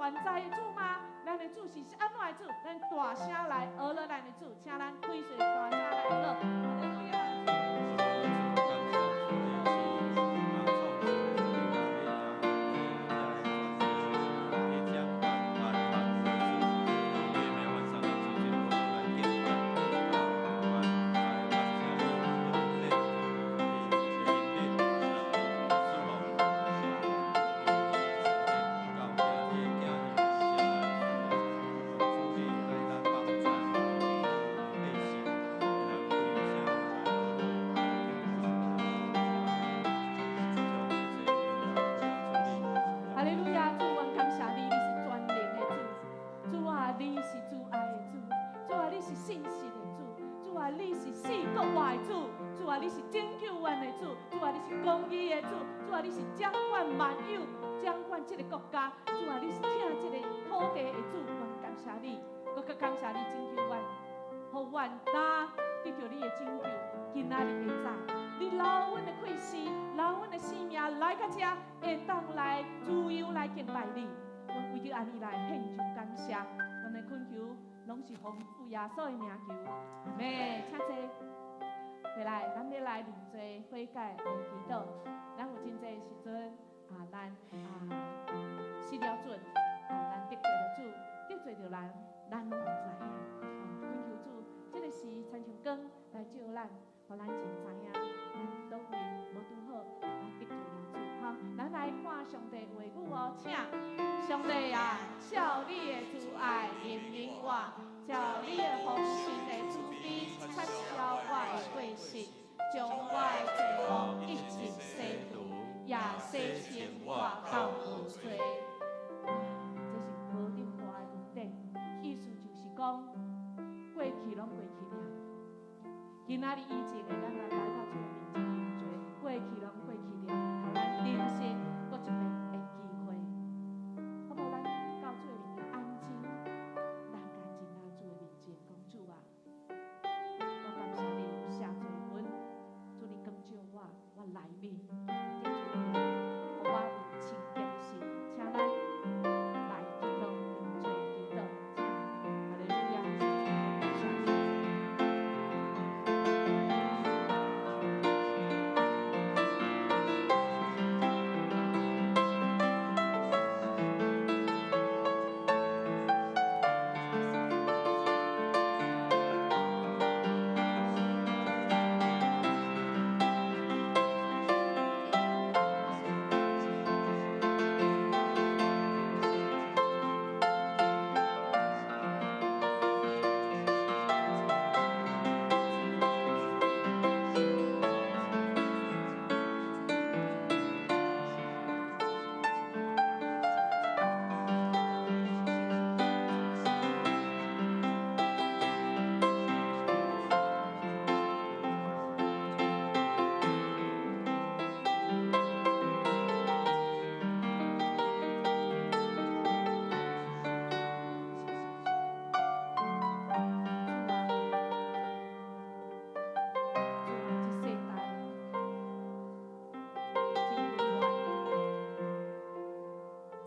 全知的主嗎？咱的主是按怎的主？咱大聲來學了咱的主，請咱開喙大聲來學。哈利路亞。哈利路亞，主，阮感謝你，你是全能的主，主啊，你是慈愛的主，主啊，你是信實的主，主啊，你是四國外的主，主啊，你是拯救阮的主，主啊，你是公義的主，主啊，你是掌管萬有、掌管這個國家，主啊，你是疼這個土地的主，阮感謝你，閣較感謝你拯救阮，予阮今得著你的拯救，今仔日會早，你留阮的氣息，留阮的生命來到這，會當來自由來敬拜你。阮為著按呢來獻上感謝，阮的懇求攏是奉主耶穌的名求，阿們。請坐。回來，咱欲來認罪悔改的祈禱。咱有真濟時陣啊，咱啊失了準，啊，咱得罪著主，得罪著人，咱攏毋知影。哦，懇求主，這個時親像光來照咱，予咱真知影，咱佗位無拄好，咱得罪了主。好，咱來看上帝話語哦，請上帝啊，照你的慈愛憐憫我，照你的豐盛的慈悲，擦消我的過失，將我的罪惡一一洗除，也洗清我到無罪。啊，這是何等大的恩典！意思就是講，過去攏過去了。今仔日以前的，咱來來到主的面前認罪，過去攏過去了，予咱人生閣一遍的機會。好無？咱到主的面前安靜，咱安靜到主的面前，講主啊，我感謝你有赦罪阮，主你光照我，我內面得罪你，予我有清潔的心，請咱來祈禱，認罪祈禱，請哈利路亞，感謝主。主啊，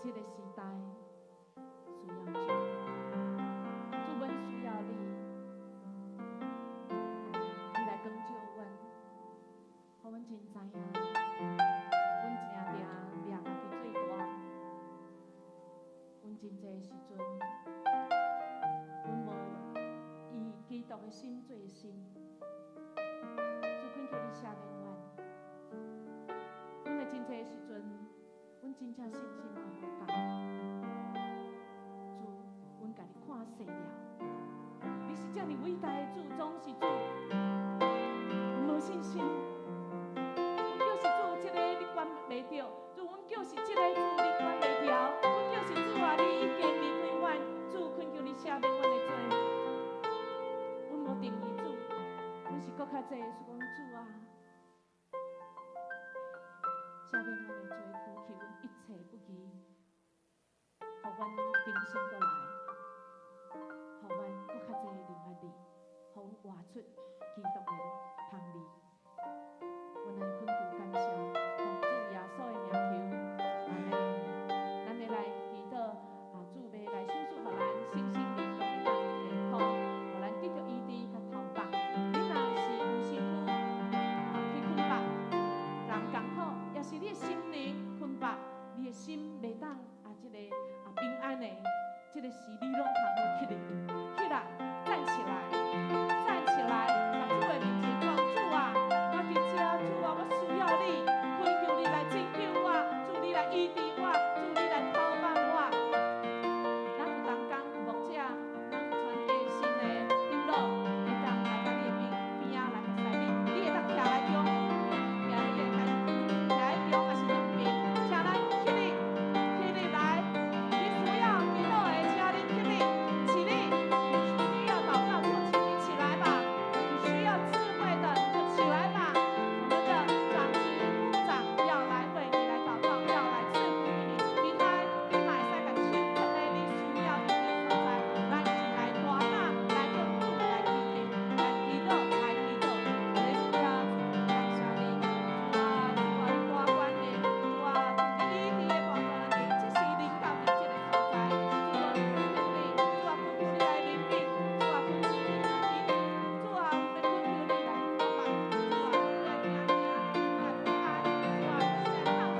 這世代真混亂，這個時代需要主，主阮需要你，你來光照阮，予阮真知影，阮誠定掠家己做大，阮真濟時陣，阮無以基督的心做心。主懇求你赦免阮，阮的真濟時陣，阮真正信心嘛無夠。主，阮共你看細了，你是遮爾偉大的主，總是主，阮無信心。阮就是主這個你管袂著，主阮就是這個主你管袂牢，阮就是主啊，你已經離開阮，主懇求你赦免阮的罪。阮無定意主，阮是閣較濟是講主啊，赦免阮的罪，除去阮一切不義，予阮重生過來，予阮閣較濟認捌你，予阮活出基督的香味。阮來懇求感謝，奉主耶穌的名求，阿們。咱欲來祈禱啊，主你攏通好起立，起來，站起來，站起來，共主的面前講，主啊，我佇遮，主啊，我需要你，懇求你來拯救我，主你來醫治我，主你來塗抹我。咱有同工有牧者，咱有傳遞新的長老，會當來到你的邊邊仔來服侍你，你會當徛來中，徛你的徛在中，抑是兩邊，請咱起立，起立來，你需要祈禱的，請你起立，起立，你需要禱告就請你起來吧，你需要智慧的你就起來吧。我們的長執長要來為你來禱告，要來賜福給你。其他你嘛會使共手囥佇你需要醫治所在，咱一起來大膽來向主來祈求，來祈禱，來祈禱。哈利路亞，主感謝你，主啊，主啊，你大權能，主啊，主你醫治的大權能，這時臨到佇這个所在，主啊，懇求你，主啊，懇求你來憐憫，主啊，懇求你來醫治，主啊，阮欲懇求你來塗抹，主啊，阮愛驚驚，阮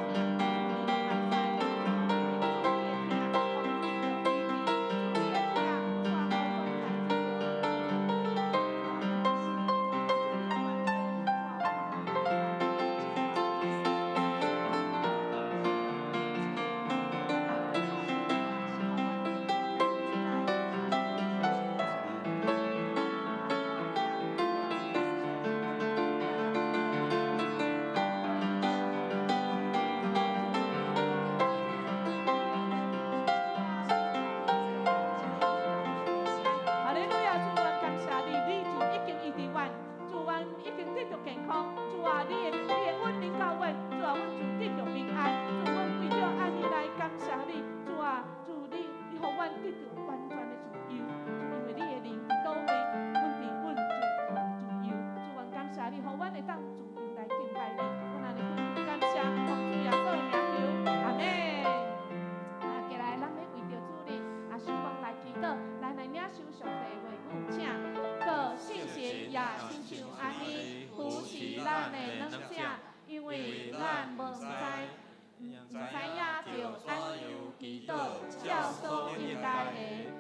愛不安，主啊，阮愛痛疼，主你攏會知，主你的疼，予阮得著醫治，主你的疼，主啊，予阮來得哈利路亞，主，阮感謝你，你就已經醫治阮，主，阮已經得著健康，主啊，你的恩臨到阮，主啊，阮就得著平安，主，阮為著按呢來感謝你，主啊，主你予阮得著完全的自由，主，因為你的靈佇佗位，阮佇阮就有自由，主，阮感謝你，予阮會當自由來敬拜你，阮按呢懇求感謝，奉主耶穌的名求，阿們。啊，過來，咱欲為著主日啊，守望來祈禱，咱來領受上帝的話語，請閣聖神也親像按呢扶持咱的軟弱，因為咱無毋知毋知影著按怎樣祈禱，照所應該的，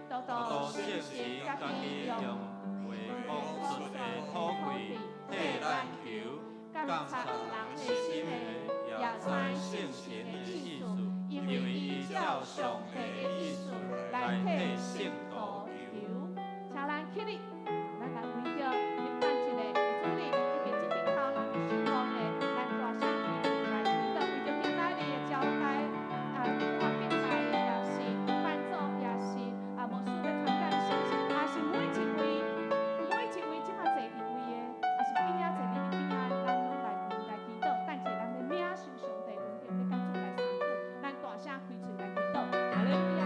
獨獨聖神家己用話講出的吐氣替咱求，監察人的心的，也知聖神的意思，因為伊照上帝的意思來替聖徒求。請咱起立，咱來為著聖誕節的主日，以及這頂頭咱守望的，咱大聲來祈禱，為著今仔日的招待，啊，看敬拜的也是伴奏，也是啊，牧師欲傳講信息，也是每一位，每一位這馬坐佇位的，也是邊仔坐佇你邊仔的，咱攏來為來祈禱。等者咱欲領受上帝恩典，欲佮主來相聚，咱大聲開喙來祈禱。哈利路亞。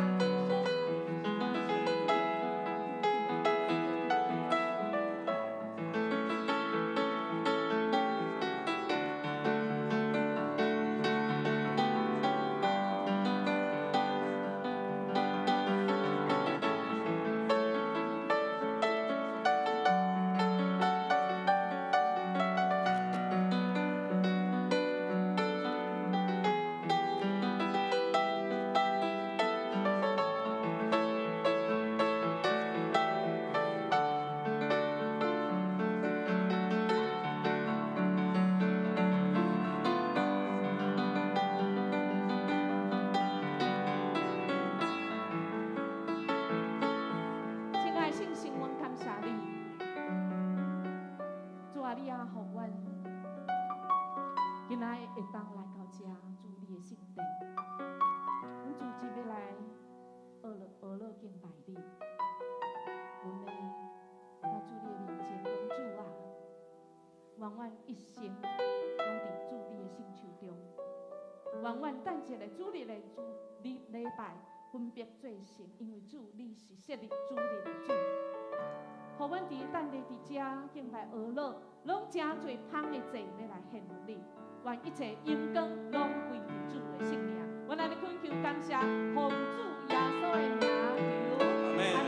親愛的聖神，阮感謝你，主啊，你也予阮今仔日會當來到遮，主你的聖殿，阮主只欲來學樂學樂敬拜你，阮呢到主你的面前講，主啊，願阮一生攏佇主你的聖手中，願阮等一个主日的主禮禮拜分別做聖，因為主你是設立主日的主。予阮佇等日佇遮敬拜阿樂，攏誠濟芳的祭欲來獻予你，願一切榮光攏歸佇主的聖名。阮按呢懇求感謝，奉主耶穌的名求，阿們。阿們。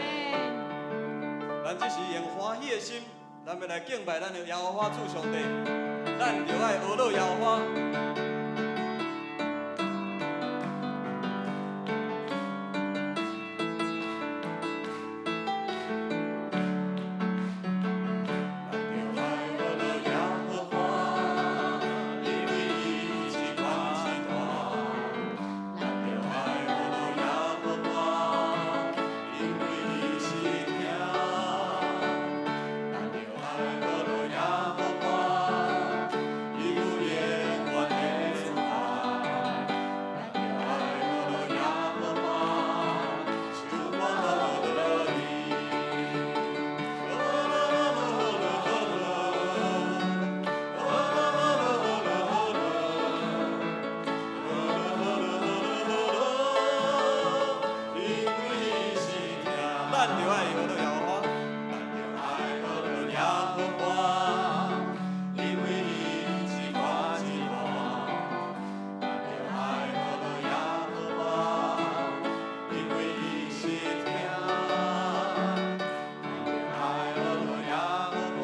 咱這時用歡喜的心，咱欲來敬拜咱的耶和華主上帝，咱就愛阿樂耶和華。咱著愛學樂耶和華，咱著愛學樂耶和華，因為伊至高至大。咱著愛學樂耶和華，因為伊是疼。咱著愛學樂耶和華，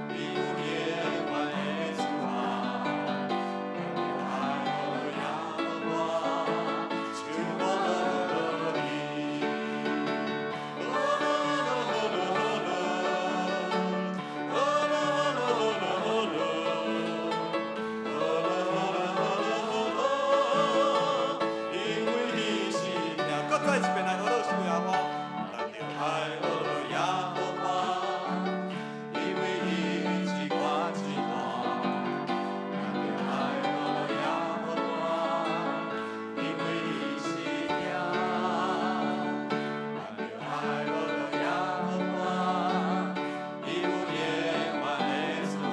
伊有永遠的慈愛。咱著愛學樂耶和華，唱歌樂伊。哦樂樂樂樂哦樂樂樂樂哦樂樂樂樂，因為伊是疼。閣再一遍來學樂主耶和華，咱著愛學樂耶和華，因為伊至高至大。咱著愛學樂耶和華，因為伊是疼。咱著愛學樂耶和華，伊有永遠的慈愛。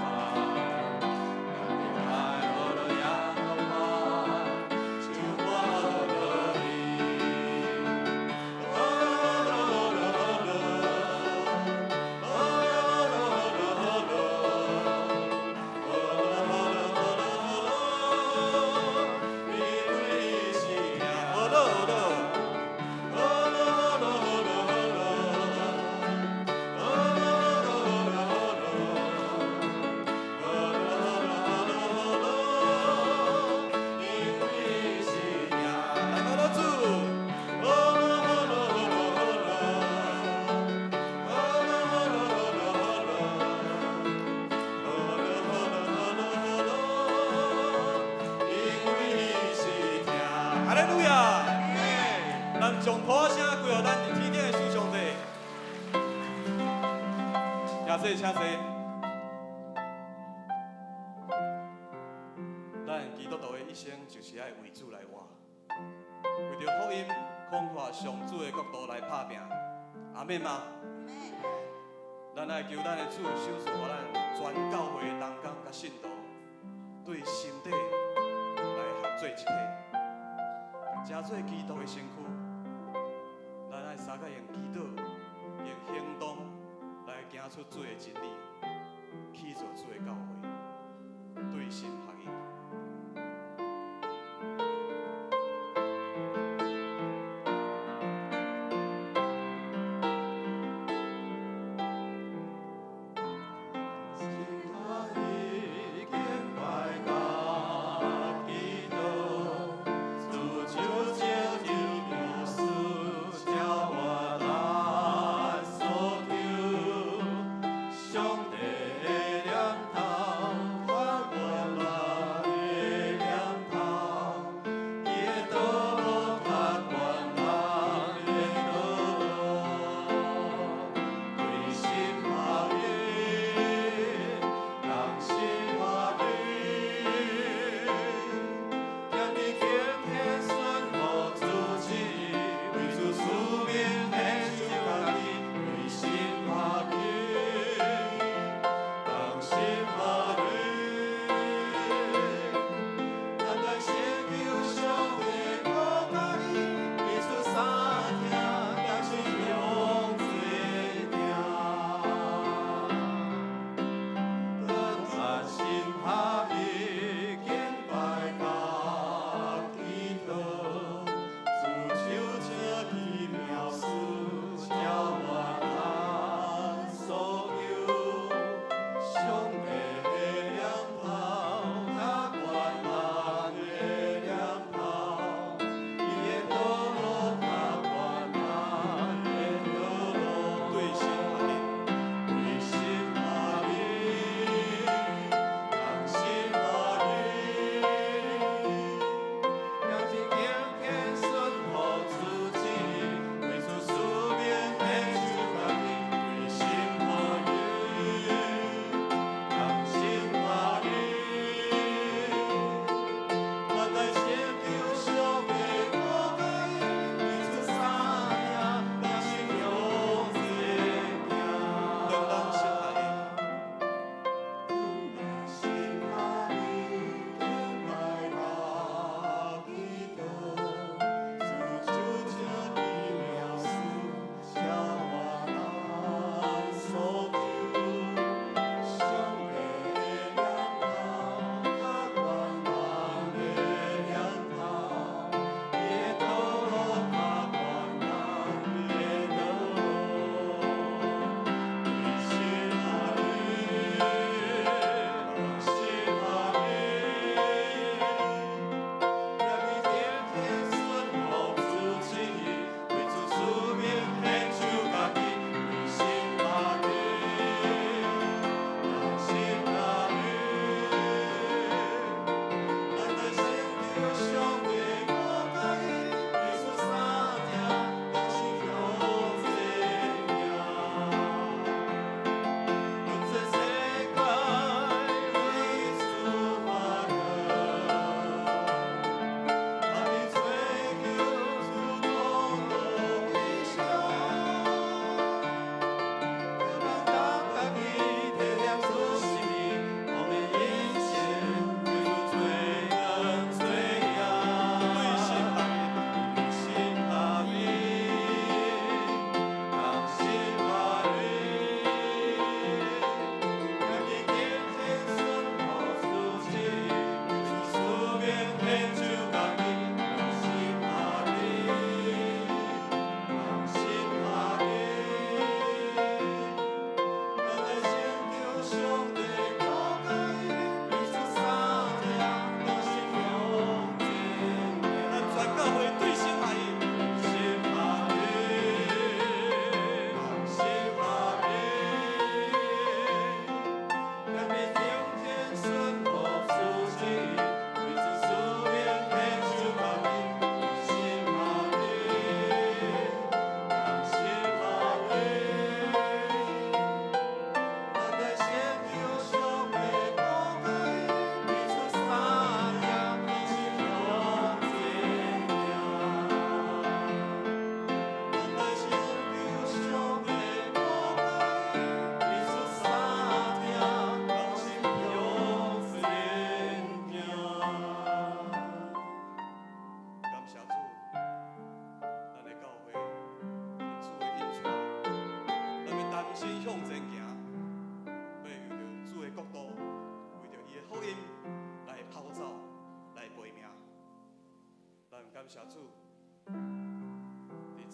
咱著愛學樂耶和華，唱歌樂伊。哦樂樂樂哦樂樂樂哦樂樂樂，因為伊是疼。學樂學樂，哦樂樂樂樂，哦樂樂樂，哦樂樂樂，因為伊是疼。來學樂主，哦樂樂樂樂，哦樂樂樂樂，哦樂樂樂樂，因為伊是疼。哈利路亞！咱將鼓聲歸予咱佇天頂的主上帝。請坐，請坐。咱基督徒的一生就是愛為主來活，為著福音擴闊上主的國度來拍拚。阿們嗎？咱愛求咱的主賞賜予咱全教會的同工佮信徒，對心底來合做一體，成做基督的身軀。咱愛相佮用祈禱、用行動來行出主的真理，去做主的教會，對心合一。心肝已經拜甲基督，主就拯救無私，超越咱所求。上帝的念頭，快活咱。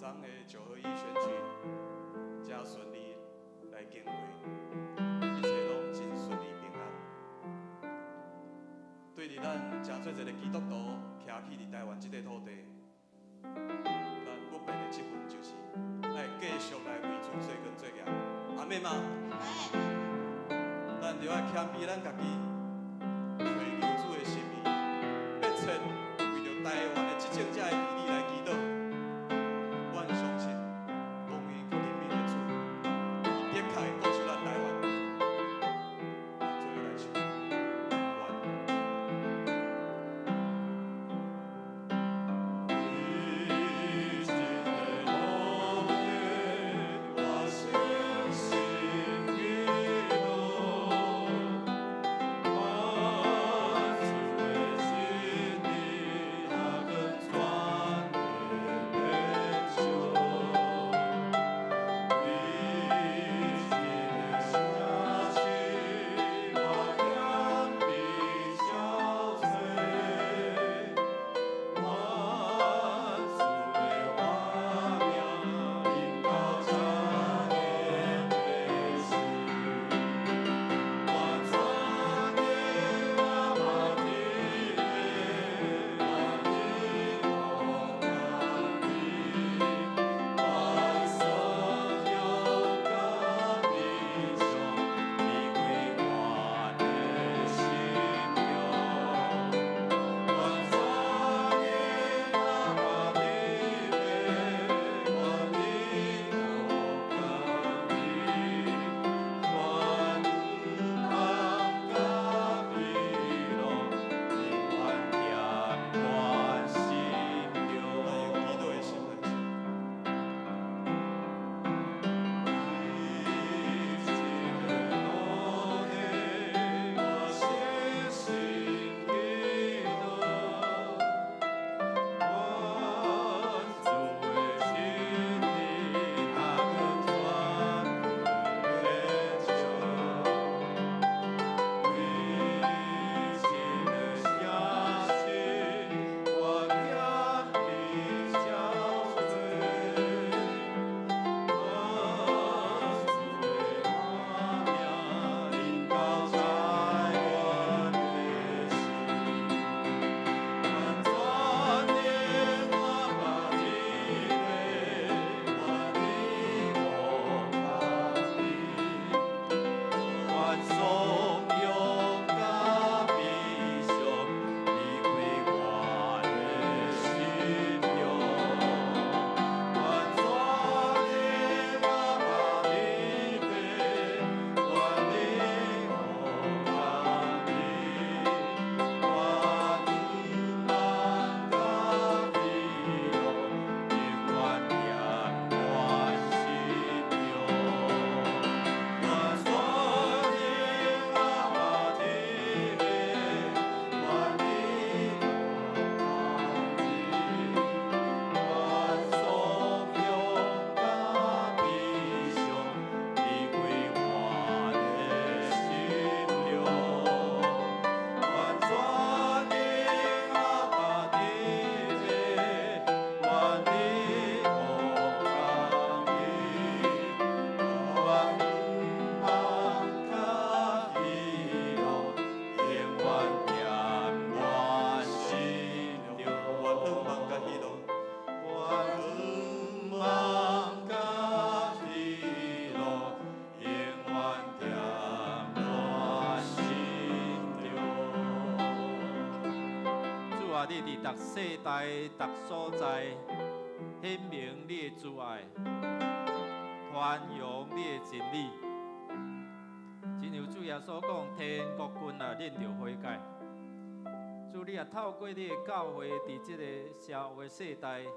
昨的九合一選舉誠順利來經過，一切攏真順利平安。對佇咱誠做一个基督徒，徛起佇台灣這塊土地，咱不變的職分就是愛繼續來為主做工做業。阿們嗎？咱著愛謙卑咱家己，揣求主的心意，迫切為著台灣的執政者的治理來祈禱。阮相信，公義佮人民的主，伊的確會保守咱台灣。咱做伙來唱，願。你一个路我相信基督，我主的心意，那更全的变相。你一个城市，我谦卑憔悴。愿主的活命临到这个地时，愿全能阿爸天父，愿你予公义，愿颂扬佮悲伤离开我的心中。愿全能阿爸天父，願你予公義，願望佮喜樂永遠踮我心中。咱用祈禱的心來唱。你一个路我相信基督，願主的心意，那更全的變相。你一个城市，我谦卑憔悴。願主的活命臨到台灣的時，願全能阿爸天父，願你予公義，願頌揚佮悲傷離開我的心中。願全能阿爸天父，願你予公義，願望佮喜樂永遠踮我心中。願全能阿爸天父，願你予公義，願頌揚佮悲傷離開我的心中。願全能阿爸天父，願你予公義，願望佮喜樂永遠踮我心中。願向望佮喜樂，願望佮喜樂永遠踮我心中。主啊，你佇逐世代、逐所在顯明你的慈愛，傳揚你的真理。正如主耶穌講，天國近啊，恁著悔改。主，你也透過你的教會，佇這個邪惡的世代，欲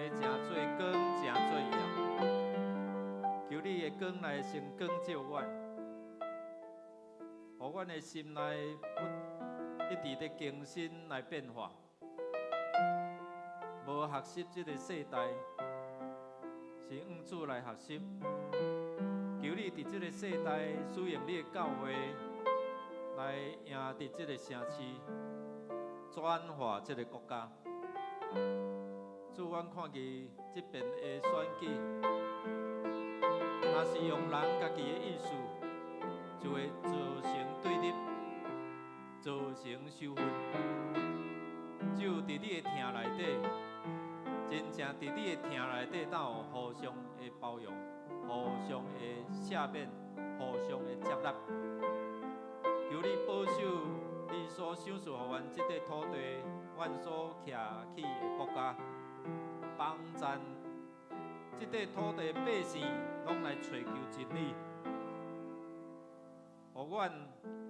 成做光，成做鹽。求你的光來先光照阮，予阮的心內不一直咧更新來變化。無學習這個世代，是向主來學習。求你佇這個世代使用你的教會來贏得這個城市，轉化這個國家。主，主，阮看見這邊的選舉，若是用人家己的意思，就會造成對立，造成糾紛。只有佇你的疼內底，真正佇你的疼內底，才有互相的包容，互相的赦免，互相的接納。求你保守你所賞賜予阮這塊土地，阮所徛起的國家，幫贊這塊土地百姓攏來揣求真理，予阮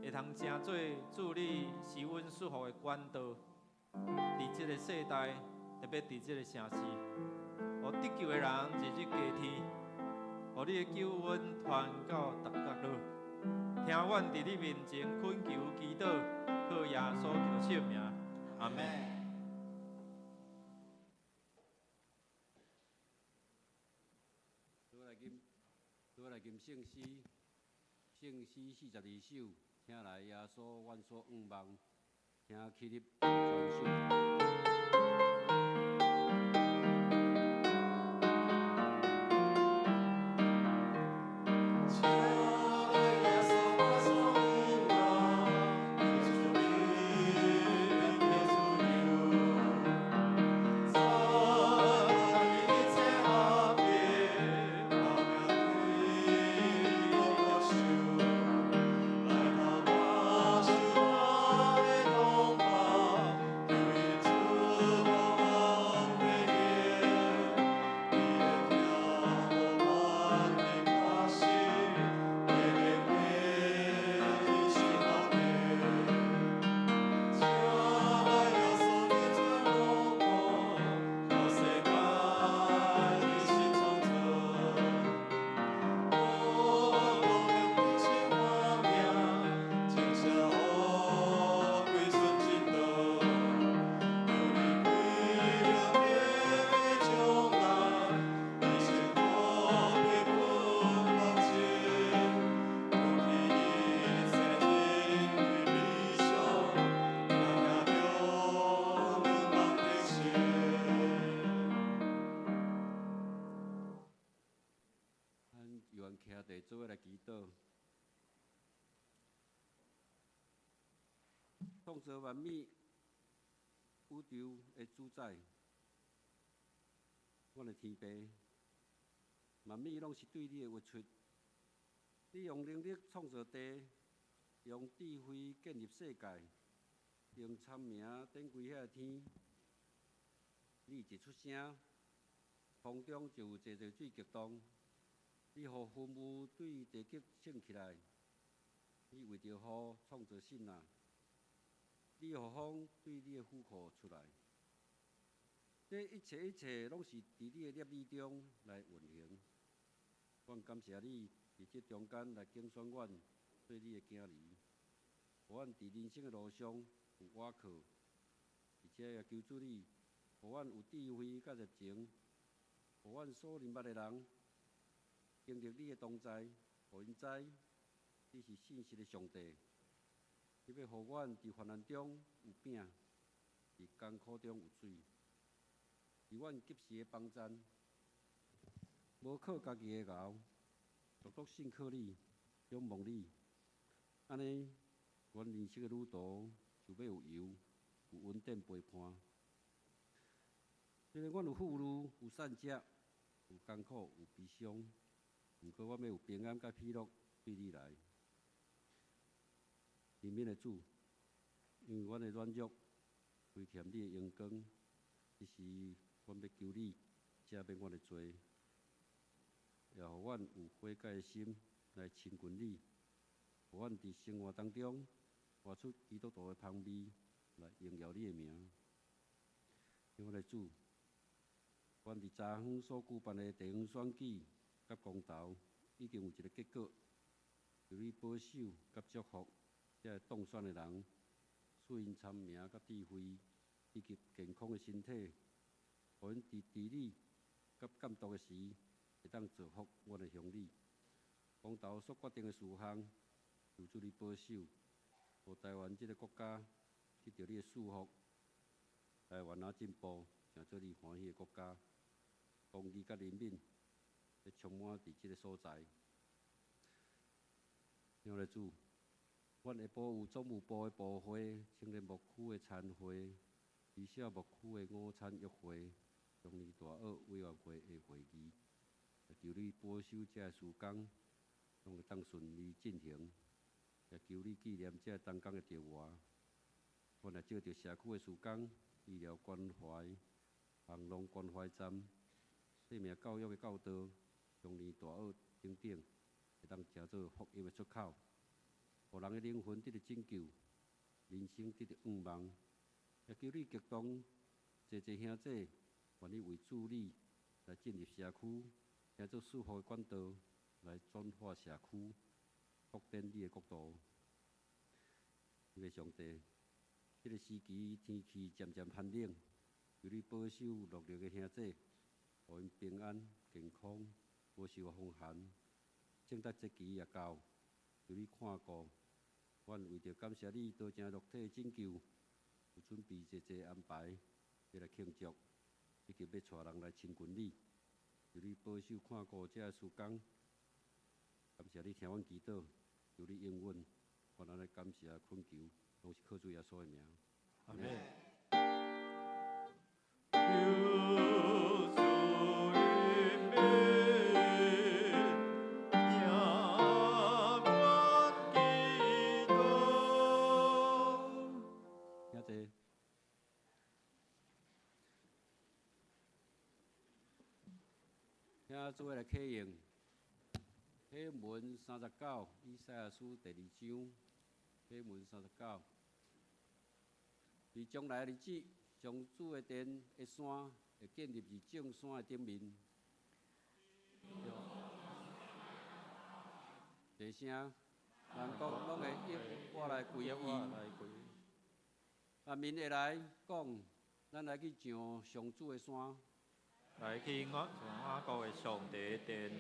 會通成做主你施恩賜福的管道，佇這个世代，特別佇這个城市，予得救的人日日加添，予你的救恩傳到逐角落。聽阮佇你面前懇求祈禱，靠耶穌基督聖名，阿門。倒來吟，倒來吟聖詩，聖詩42首，請來耶穌，阮所向望，請起立傳授。做伙來祈禱，創造萬物宇宙的主宰，阮的天父，萬物攏是對你的畫出。你用能力創造地，用智慧建立世界，用聰明展開遐个天。你一出聲，空中就有濟濟水激動。你予雲霧對地極升起來，你為著雨創造信啊，你予風對你的府庫出來，這一切一切攏是佇你的捏意中來運行。阮感謝你佇這中間來揀選阮做你的囝兒，予阮佇人生的路上有倚靠，而且也求主你，予阮有智慧佮熱情，予阮所認捌的人經歷你的同在，予𪜶知你是信實的上帝。你欲予阮佇患難中有餅，佇艱苦中有水，是阮及時的幫贊。無靠家己的𠢕，獨獨信靠你，仰望你。按呢，阮人生的旅途就欲有油，有恩典陪伴。雖然阮有富裕，有膳食，有艱苦，有悲傷。毋過，阮欲有平安佮喜樂對你來。憐憫的主，因為阮的軟弱，虧欠你的榮光，這時阮欲求你赦免阮的罪，也予阮有悔改的心來親近你，予阮佇生活當中活出基督徒的芳味，來榮耀你的名。親愛的主，阮佇昨昏所舉辦的地方選舉佮公投已經有一个結果，求你保守佮祝福這个當選的人，賜𪜶聰明佮智慧，以及健康的身體，予𪜶佇治理佮監督的時，會當造福阮的鄉里。公投所決定的事項，求主你保守，予台灣這个國家得著你的祝福，台灣若進步，成做你歡喜的國家，公義佮憐憫，會充滿佇這个所在。親愛的主，阮下晡有總務部的部會、青年牧區的餐會、微小牧區的午餐約會、中年大學委員會的會議，求你保守這个事工，攏會當順利進行。也求你紀念這个同工的著活。阮也借著社區的事工、醫療關懷、紅龍關懷站、生命教育的教導、中年大學等等，會當成做福音的出口，予人的靈魂得著拯救，人生得著向望。也求你激動濟濟兄弟，願意為主你來進入社區，成做祝福的管道，來轉化社區，擴展你的國度。這个上帝，這个時期天氣漸漸寒冷，求你保守落日的兄弟，予𪜶平安健康，無受風寒。聖誕節期也到，求你看顧。阮為著感謝你得成肉體的拯救，有準備濟濟安排，欲來慶祝，以及欲帶人來親近你。求你保守看顧這个事工，感謝你聽阮祈禱，求你應允，阮按呢感謝懇求，攏是靠主耶穌的名。阿們。求主憐憫，聽阮祈禱。請坐。請做伙來啟用啟文39，以賽亞書第二章，啟文39。佇將來的日子，上主的殿的山會建立佇眾山的頂面。大聲，萬國攏會依我來歸依。萬民會來講，咱來去上上主的山。來去我上雅各的上帝的殿。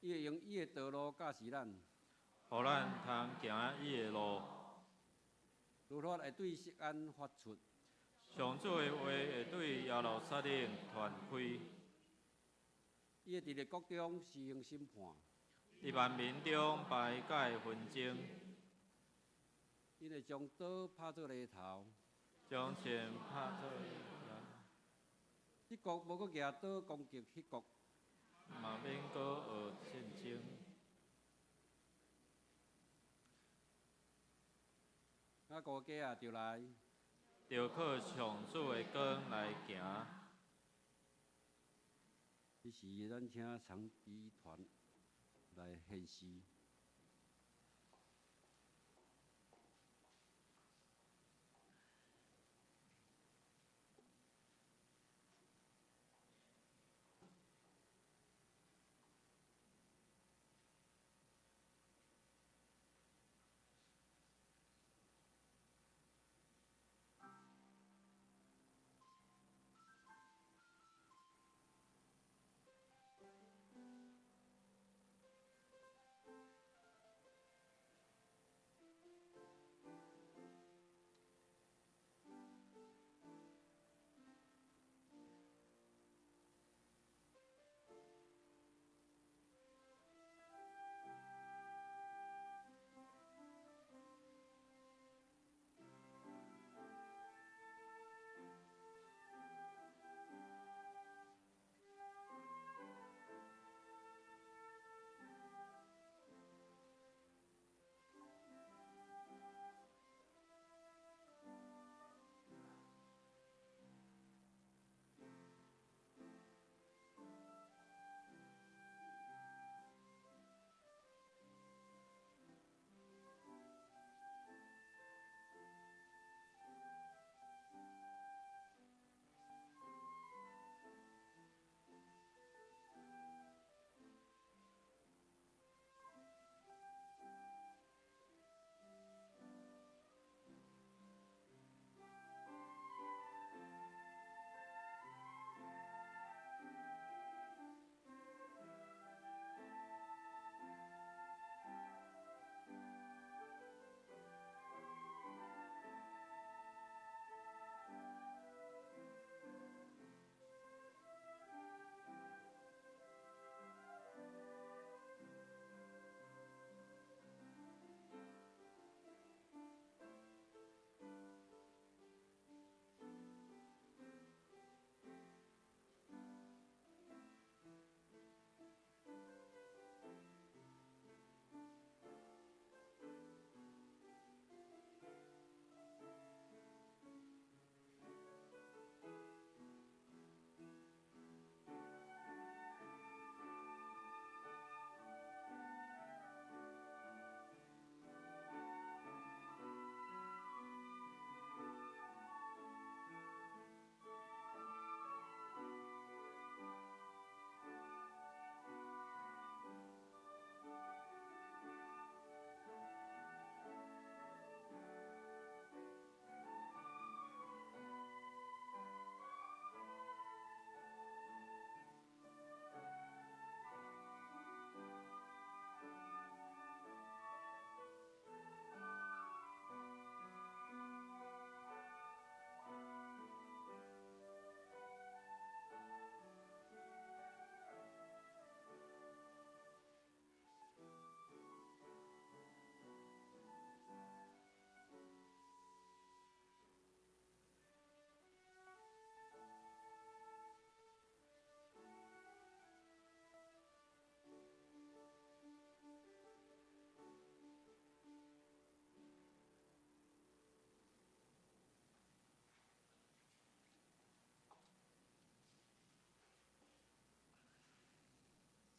伊會用伊的道路教示咱，予咱通行伊的路。律法會對錫安發出，上主的話會對耶路撒冷傳開。伊會佇列國中施行審判，佇萬民中排解紛爭。𪜶會將刀拍做犁頭，將槍拍做犁。這國無閣舉刀攻擊彼國，嘛免閣學戰爭。雅各家啊，著來，著靠上主的光來行。彼時，咱請長笛團來獻詩。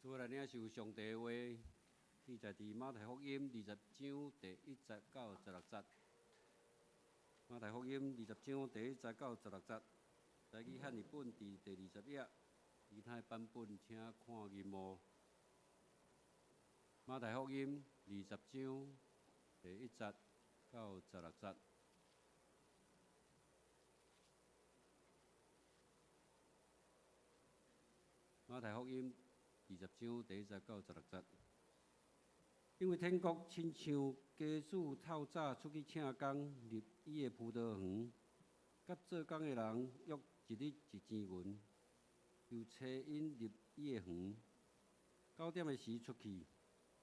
拄來領受上帝的話，記載佇馬太福音二十章第一節到十六節。馬太福音二十章第一節到十六節，台語漢譯本佇第二十頁，其他版本請看螢幕。馬太福音二十章第一節到十六節。馬太福音二十章第一節到十六節，因為天國親像家主透早出去請工入伊的葡萄園，佮做工的人約一日一錢銀，就差𪜶入伊的園。九點的時出去，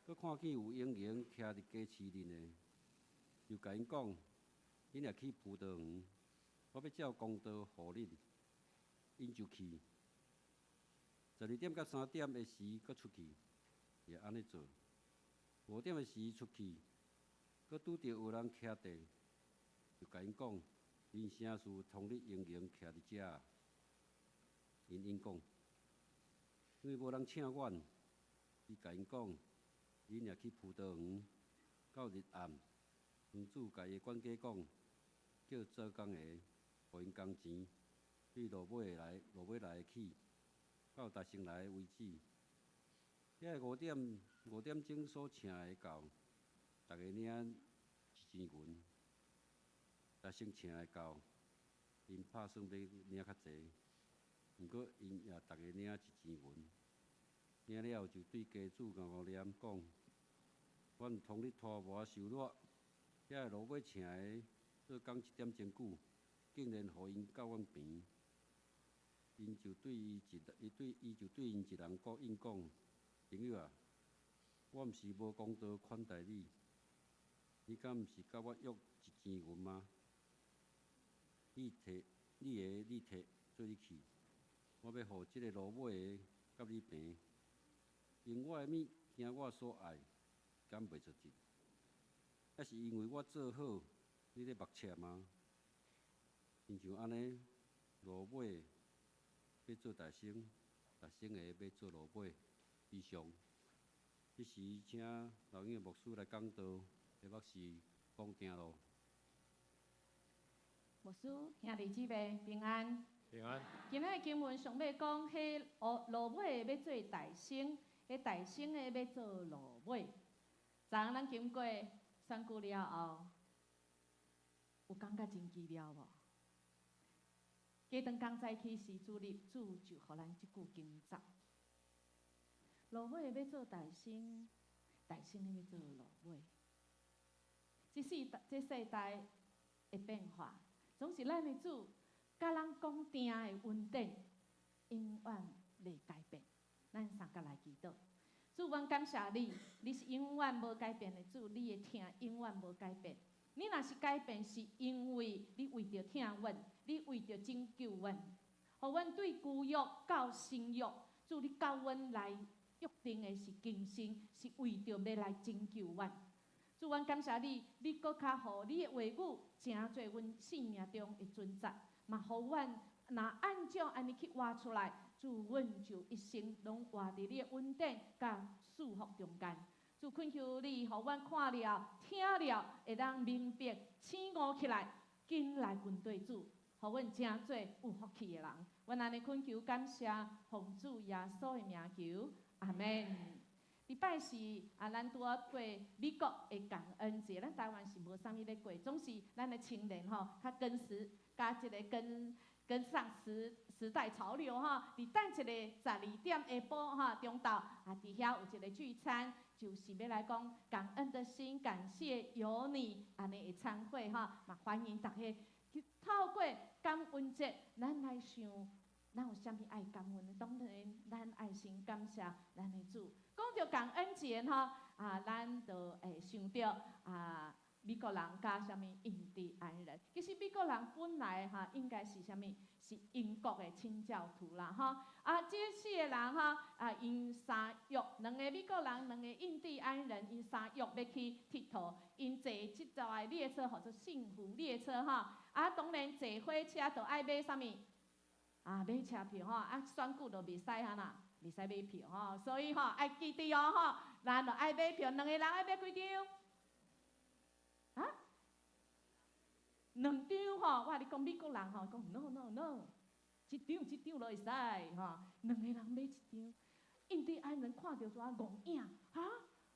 閣看見有傭人徛佇街市裡的，就共𪜶講：恁也去葡萄園，我欲照公道予恁。𪜶就去。12點佮3點的時，閣出去，也按呢做。5點的時出去，閣拄著有人徛地，就共𪜶講：恁啥事通日閒閒徛佇遮？𪜶應講：因為無人請阮。伊共𪜶講：恁也去葡萄園，到日暗，園主共伊的管家講，叫做工的，予𪜶工錢，對落尾來，落尾來的起。到達成來為止，遐個5點鐘所請的到，逐个領一錢銀。達先請的到，𪜶拍算欲領較濟，毋過𪜶也逐个領一錢銀。領了就對家主咬咬念講：阮通日拖磨受熱，遐個落尾請的做工一點鐘久，竟然予𪜶佮阮平。𪜶就對伊一，伊對伊就對𪜶一人講應講：朋友啊，我毋是無公道款待你，你敢毋是佮我約一錢銀嗎？你提你的，你提做你去，我欲予這个落尾的佮你平，用我的物行我所愛，敢袂做得？抑是因為我做好，你咧目赤嗎？親像按呢，落尾欲做大先，大先的欲做落尾，以上。彼時請老英的牧師來講道，題目是講定路。牧師，兄弟姊妹平安。平安。今仔的經文上尾講，彼落尾的欲做大先，彼大先的欲做落尾。昨昏咱經過選舉了後，有感覺真奇妙無？加當剛早起時主日，主就予咱這句經節：落尾的欲做大先，大先的欲做落尾。這世代的變化，總是咱的主佮咱講定的恩典，永遠袂改變。咱三角來祈禱，主，阮感謝你，你是永遠無改變的主，你的疼永遠無改變。你若是改變，是因為你為著疼阮，你為著拯救阮，予阮對舊約到新約，主你佮阮來約定的是更新，是為著欲來拯救阮。主，阮感謝你，你閣較予你的話語成做阮生命中的準則，嘛予阮若按照按呢去活出來，主，阮就一生攏活佇你的恩典佮祝福中間。主懇求你，予阮看了、聽了，會當明白、醒悟起來，緊來跟隨主，予阮成做有福氣的人。阮按呢懇求感謝，奉主耶穌的名求，阿們。禮拜四啊，咱拄仔過美國的感恩節，咱台灣是無啥物咧過，總是咱的青年吼，較跟時，佮這个跟上時代潮流吼。佇等一个12點下晡吼，中晝啊，佇遐有一个聚餐，就是欲來講感恩的心，感謝有你按呢的餐會吼，嘛歡迎大家去透過感恩節，咱來想，咱有啥物愛感恩的？當然，咱愛先感謝咱的主。講著感恩節吼，啊，咱就會想著啊，美國人佮啥物印第安人。其實美國人本來哈應該是啥物？是英國的清教徒啦，吼。啊，這四個人吼，啊，𪜶相約兩个美國人，兩个印第安人，𪜶相約欲去𨑨迌，𪜶坐這台列車，號做幸福列車吼。啊，當然坐火車就愛買啥物？啊，買車票吼，啊，選舉就袂使按怎，袂使買票吼，所以吼愛記得哦吼，咱就愛買票，兩個人愛買幾張？啊？兩張吼，我共你講美國人吼，講 no no no，一張一張就會使吼，兩個人買一張。印第安人看著煞戇影，哈？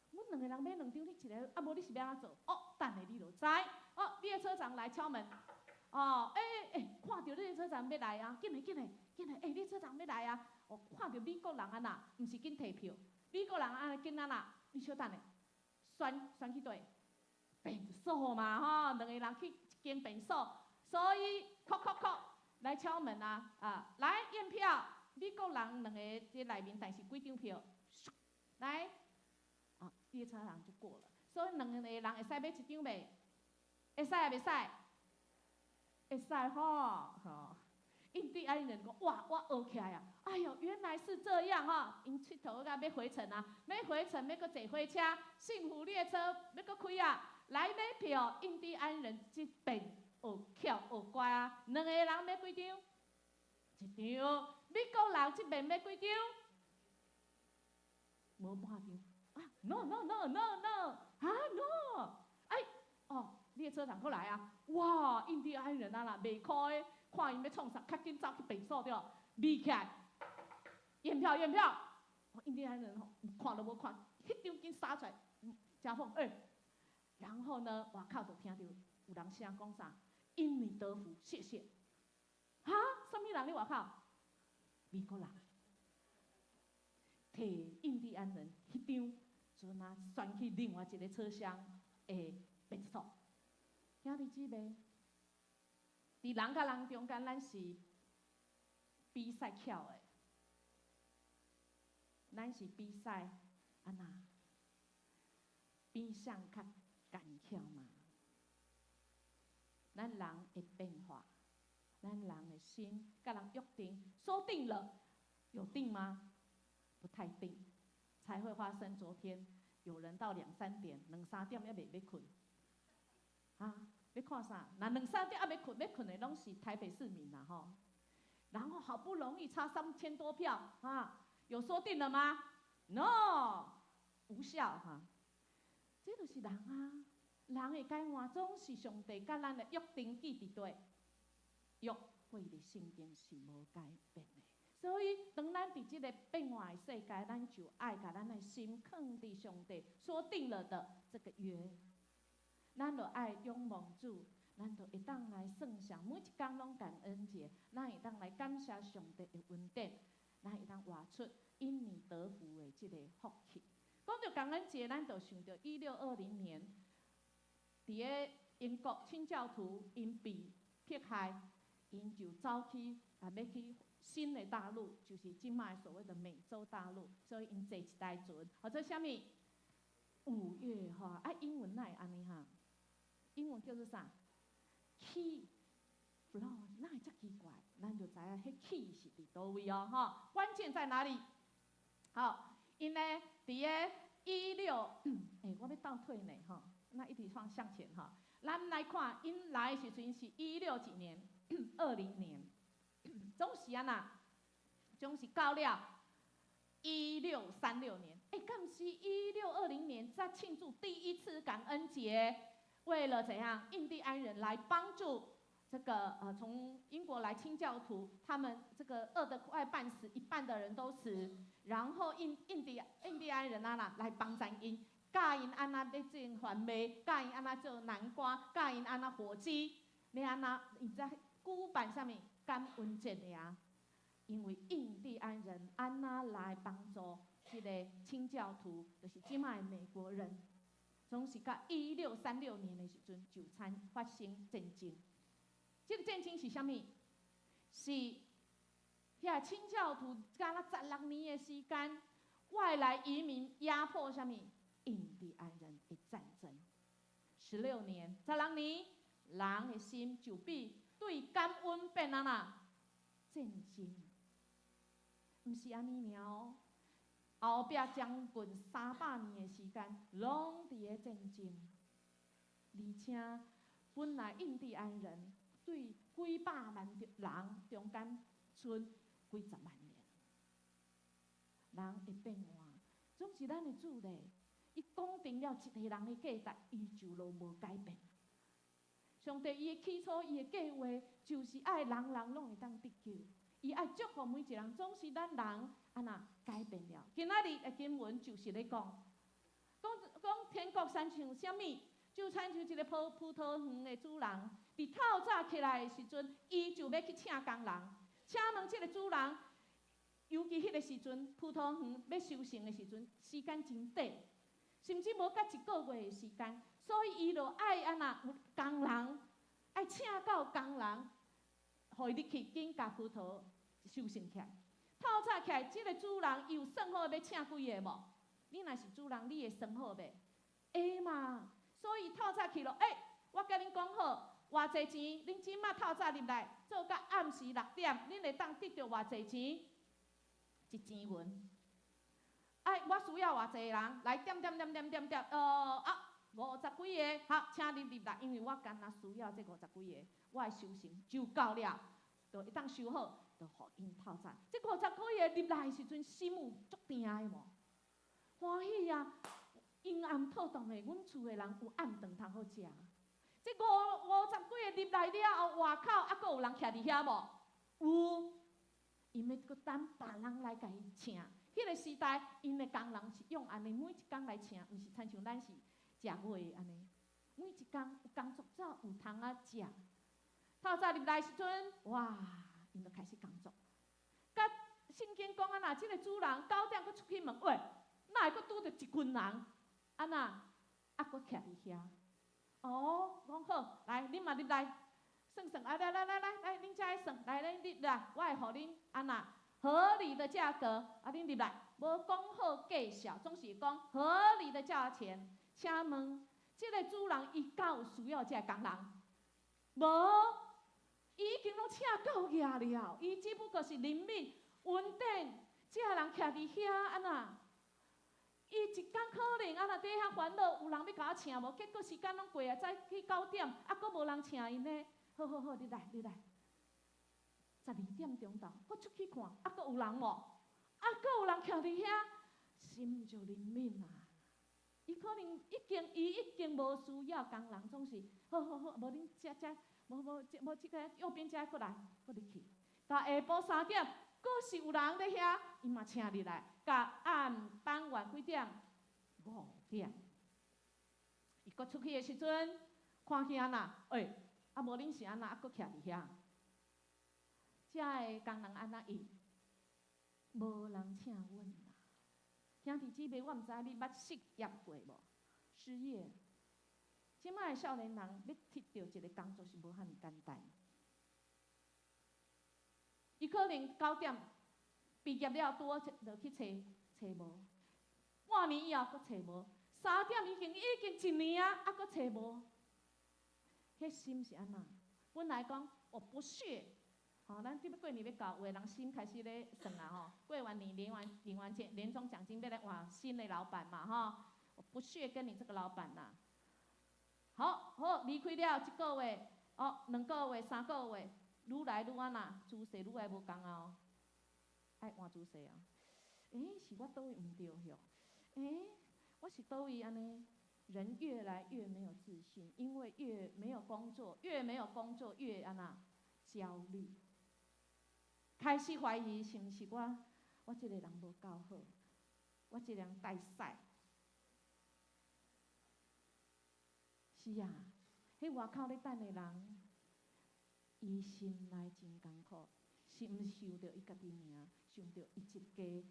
阮兩個人買兩張，你一个，啊無你是欲按怎做？哦，等下你就知。哦，列車長來敲門。哦，欸欸，看著列車長欲來啊，緊來緊來緊來，欸，列車長欲來啊！哦，看著美國人按怎，毋是緊提票，美國人按呢緊按怎？你小等下，旋旋去佗？便所嘛吼，兩個人去一間便所，所以叩叩叩來敲門啊，啊，來驗票。美國人兩個佇內面，但是幾張票，來，啊，列車長就過了。所以兩個人會使買一張袂？會使抑袂使？會使吼，吼。印第安人講哇，我學起來啊！哎喲，原來是這樣吼。𪜶𨑨迌到欲回程啊，欲回程欲閣坐火車，幸福列車欲閣開啊！來買票，印第安人這邊學巧學乖啊，兩個人買幾張？一張。美國人這邊買幾張？無半張。啊，no no no no no，啊 no，哎，哦，列車長過來啊！哇，印第安人啊啦，袂苦的，看𪜶欲創啥，較緊走去便所對無？覕起來，驗票驗票。印第安人吼，看都無看，彼張緊撒出來，加縫欸。然後呢，外口就聽著有人聲講啥？因你得福，謝謝。哈？啥物人佇外口？美國人。提印第安人彼張，陣啊，旋去另外一個車廂的便所。兄弟姊妹，佇人佮人中間，咱是比賽巧的，咱是比賽按怎？比誰較堅巧嘛？咱人會變化，咱人的心佮人約定，說定了，有定嗎？不太定，才會發生昨天有人到兩三點、兩三點猶未欲睏，啊，欲看啥？若兩三點猶欲睏，欲睏的攏是台北市民啦吼。然後好不容易差3000多票啊，有說定了嗎？No，無效哈。這就是人啊，人會改換，總是上帝佮咱的約定記佇佗？約櫃佇聖經是無改變的。所以，當咱佇這個變化的世界，咱就愛共咱的心囥佇上帝說定了的這個約。咱就愛仰望主，咱就會當來算賬，每一工攏感恩節，咱會當來感謝上帝的恩典，咱會當活出因你得福的這個福氣。講著感恩節，咱就想著1620年，佇个英國清教徒𪜶被迫害，𪜶就走去啊，欲去新的大陸，就是這擺所謂的美洲大陸，所以𪜶坐一台船，號做啥物？五月花啊，英文哪會按呢哈？英文叫做啥？Key flower，哪會遮奇怪？咱就知影彼 key 是佇佗位哦，吼，關鍵在哪裡？好，𪜶呢，佇个一六，欸，我欲倒退呢，吼，那一直放向前哈。咱來看，𪜶來的時陣是一六幾年？20年，總是按怎？總是到了1636年，欸，敢毋是1620年才慶祝第一次感恩節？為了怎樣？印第安人來幫助這個從英國來清教徒，他們這個餓得快半死，一半的人都死，然後印第安人啊啦來幫贊𪜶，教𪜶按怎欲種番麥，教𪜶按怎做南瓜，教𪜶按怎火雞，欲按怎？𪜶才舉辦啥物感恩節的啊？因為印第安人按怎來幫助這個清教徒，就是這擺的美國人，總是到1636年的時陣就產發生戰爭。這個戰爭是啥物？是遐清教徒敢若16年的時間，外來移民壓迫啥物印第安人的戰爭。十六年，十六年，人的心就變對感恩變按怎？戰爭，毋是按呢爾哦。後壁將近300年的時間，攏佇咧戰爭，而且本來印第安人對幾百萬人中間賰幾十萬人，人會變換，總是咱的主咧，伊講定了一個人的價值，伊就攏無改變。上帝伊的起初，伊的計劃就是愛人人攏會當得救，伊愛祝福每一個人，總是咱人按怎改變了。今仔日的經文就是咧講，講講天國親像啥物？就親像一個葡萄園的主人，佇透早起來的時陣，伊就欲去請工人。請問這個主人，尤其彼個時陣，葡萄園欲收成的時陣，時間真短，甚至無到一個月的時間，所以伊就愛按怎有工人，愛請到工人，予伊入去緊共葡萄收成起來。透早起來，這個主人伊有算好欲請幾个無？你若是主人，你會算好袂？會嘛？所以透早去咯，欸，我共恁講好，偌濟錢，恁這馬透早入來，做到暗時6點，恁會當得著偌濟錢？1000元。哎，我需要偌濟人來點點點點點點，啊，五十幾个，好，請恁入來，因為我干焦需要這五十幾个，我的收成就夠了，就會當收好，就予𪜶透早。這五十幾个入來的時陣，心有足定的無？歡喜啊！陰暗透動的，阮厝的人有暗頓通好食。這五十幾个入來了後，外口猶閣有人徛佇遐無？有，𪜶欲閣等別人來共伊請。彼個時代，𪜶的工人是用按呢，每一工來請，毋是親像咱是食月按呢。每一工有工作走，有通仔食。透早入來時陣，哇，𪜶就開始工作。佮聖經講按怎，這個主人9點閣出去問，喂，哪會閣拄著一群人？按怎？猶閣徛佇遐？哦，講好，來，恁嘛入來，算算，啊，來來來來來，恁遮來算，來，恁入來，我會予恁按怎合理的價格，啊，恁入來，無講好價數，總是講合理的價錢。請問，這個主人伊敢有需要這个工人？無，伊已經攏請夠額了，伊只不過是憐憫恩典，這个人徛佇遐按怎？伊一工可能啊，若佇遐煩惱，有人欲共我請無？結果時間攏過啊，再去9點，啊，閣無人請𪜶呢。好好好，你來，你來。12點鐘到，閣出去看，啊，閣有人無？啊，閣有人徛佇遐，心就憐憫啊！伊可能已經，伊已經無需要工人，總是好好好，無恁遮遮，無無這無這个右邊遮閣來，閣入去。到下晡3點，閣是有人佇遐，伊嘛請入來。到暗傍晚幾點？5點。伊閣出去的時陣，看見按怎？欸，啊無恁是按怎？啊閣徛佇遐。遮个工人按怎應？無人請阮啦。兄弟姊妹，我毋知你捌失業過無？失業。這擺的少年人欲得著一个工作是無遐爾簡單。伊可能9點畢業了，拄好就去揣揣無，半年以後閣揣無，3點已經一年啊，猶閣揣無。彼心是按怎？本來講我不屑，吼，咱這欲過年欲到，有的人心開始咧算啊吼，過完年領完領完錢，年終獎金欲來換新的老闆嘛吼，我不屑跟你這個老闆啦。好好離開了一個月，哦，2個月、3個月，愈來愈按怎，姿勢愈來無仝啊哦，愛換姿勢啊。欸，是我佗位毋對喲？欸，我是佗位按呢？人越來越沒有自信，因為越沒有工作，越沒有工作越按怎焦慮，開始懷疑是毋是我這個人無夠好，我這個人帶屎。是啊，彼外口咧等的人，伊心內真艱苦，是毋是想著伊家己名，想著伊一家人？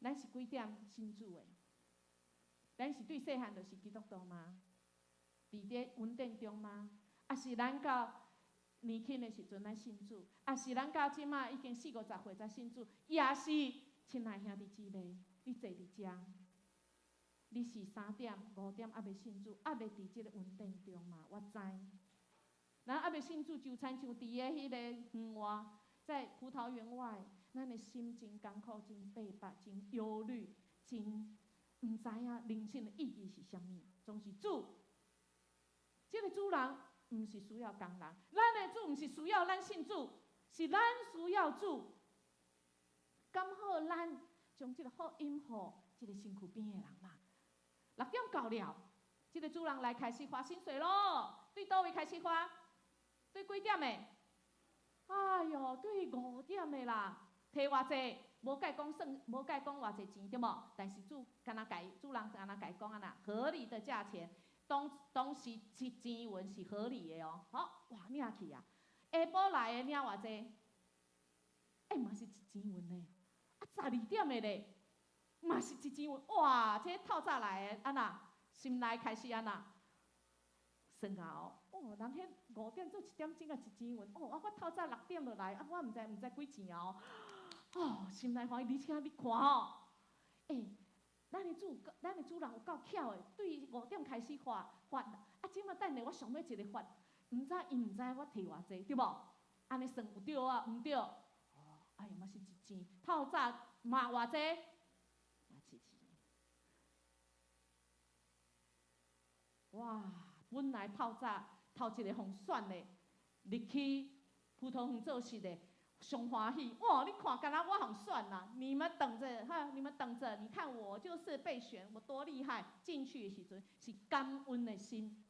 咱是幾點信主的？咱是對細漢就是基督徒嗎？佇這恩典中嗎？抑是咱到年輕的時陣咱信主？抑是咱到這馬已經四五十歲才信主？抑是親愛兄弟姊妹，你坐佇遮，你是3點、5點猶未信主，猶未佇這个恩典中嗎？我知。咱猶未信主，就親像佇个彼个園外，在葡萄園外，咱的心真艱苦、真逼迫、真憂慮、真毋知影人生的意義是啥物。總是主，這个主人毋是需要工人，咱的主毋是需要咱信主，是咱需要主。敢好咱將這個福音予這個身軀邊的人嘛。6點到了，這個主人來開始發薪水咯。對佗位開始發？對幾點的？哎喲，對5點的啦。提偌濟，無計講算，無計講偌濟錢對無？但是主敢若共主人敢若共講按呢，合理的價錢，當當時一錢銀是合理的哦。好，哇，領去啊！下晡來的領偌濟？欸，嘛是一錢銀呢。啊，12點的咧，嘛是一錢銀。哇，這透早來的按呢，心內開始按呢，算啊哦，人彼5點做一點鐘啊，一錢銀。哦，啊，我透早6點就來，啊，我毋知幾錢哦。哦，心內歡喜，而且你看吼，欸，咱的主人有夠巧的，對5點開始發發，啊，這馬等下我上尾一个發，毋知伊毋知我提偌濟，對無？按呢算有對啊，毋對？哦，哎呀，嘛是一錢，透早嘛偌濟？嘛一錢。哇，本來透早頭一個予選的，入去葡萄園做事的。上歡喜哇！你看，敢若我予選啦，你們等著哈，你們等著，你看我就是被選，我多厲害！進去的時陣是感恩的心，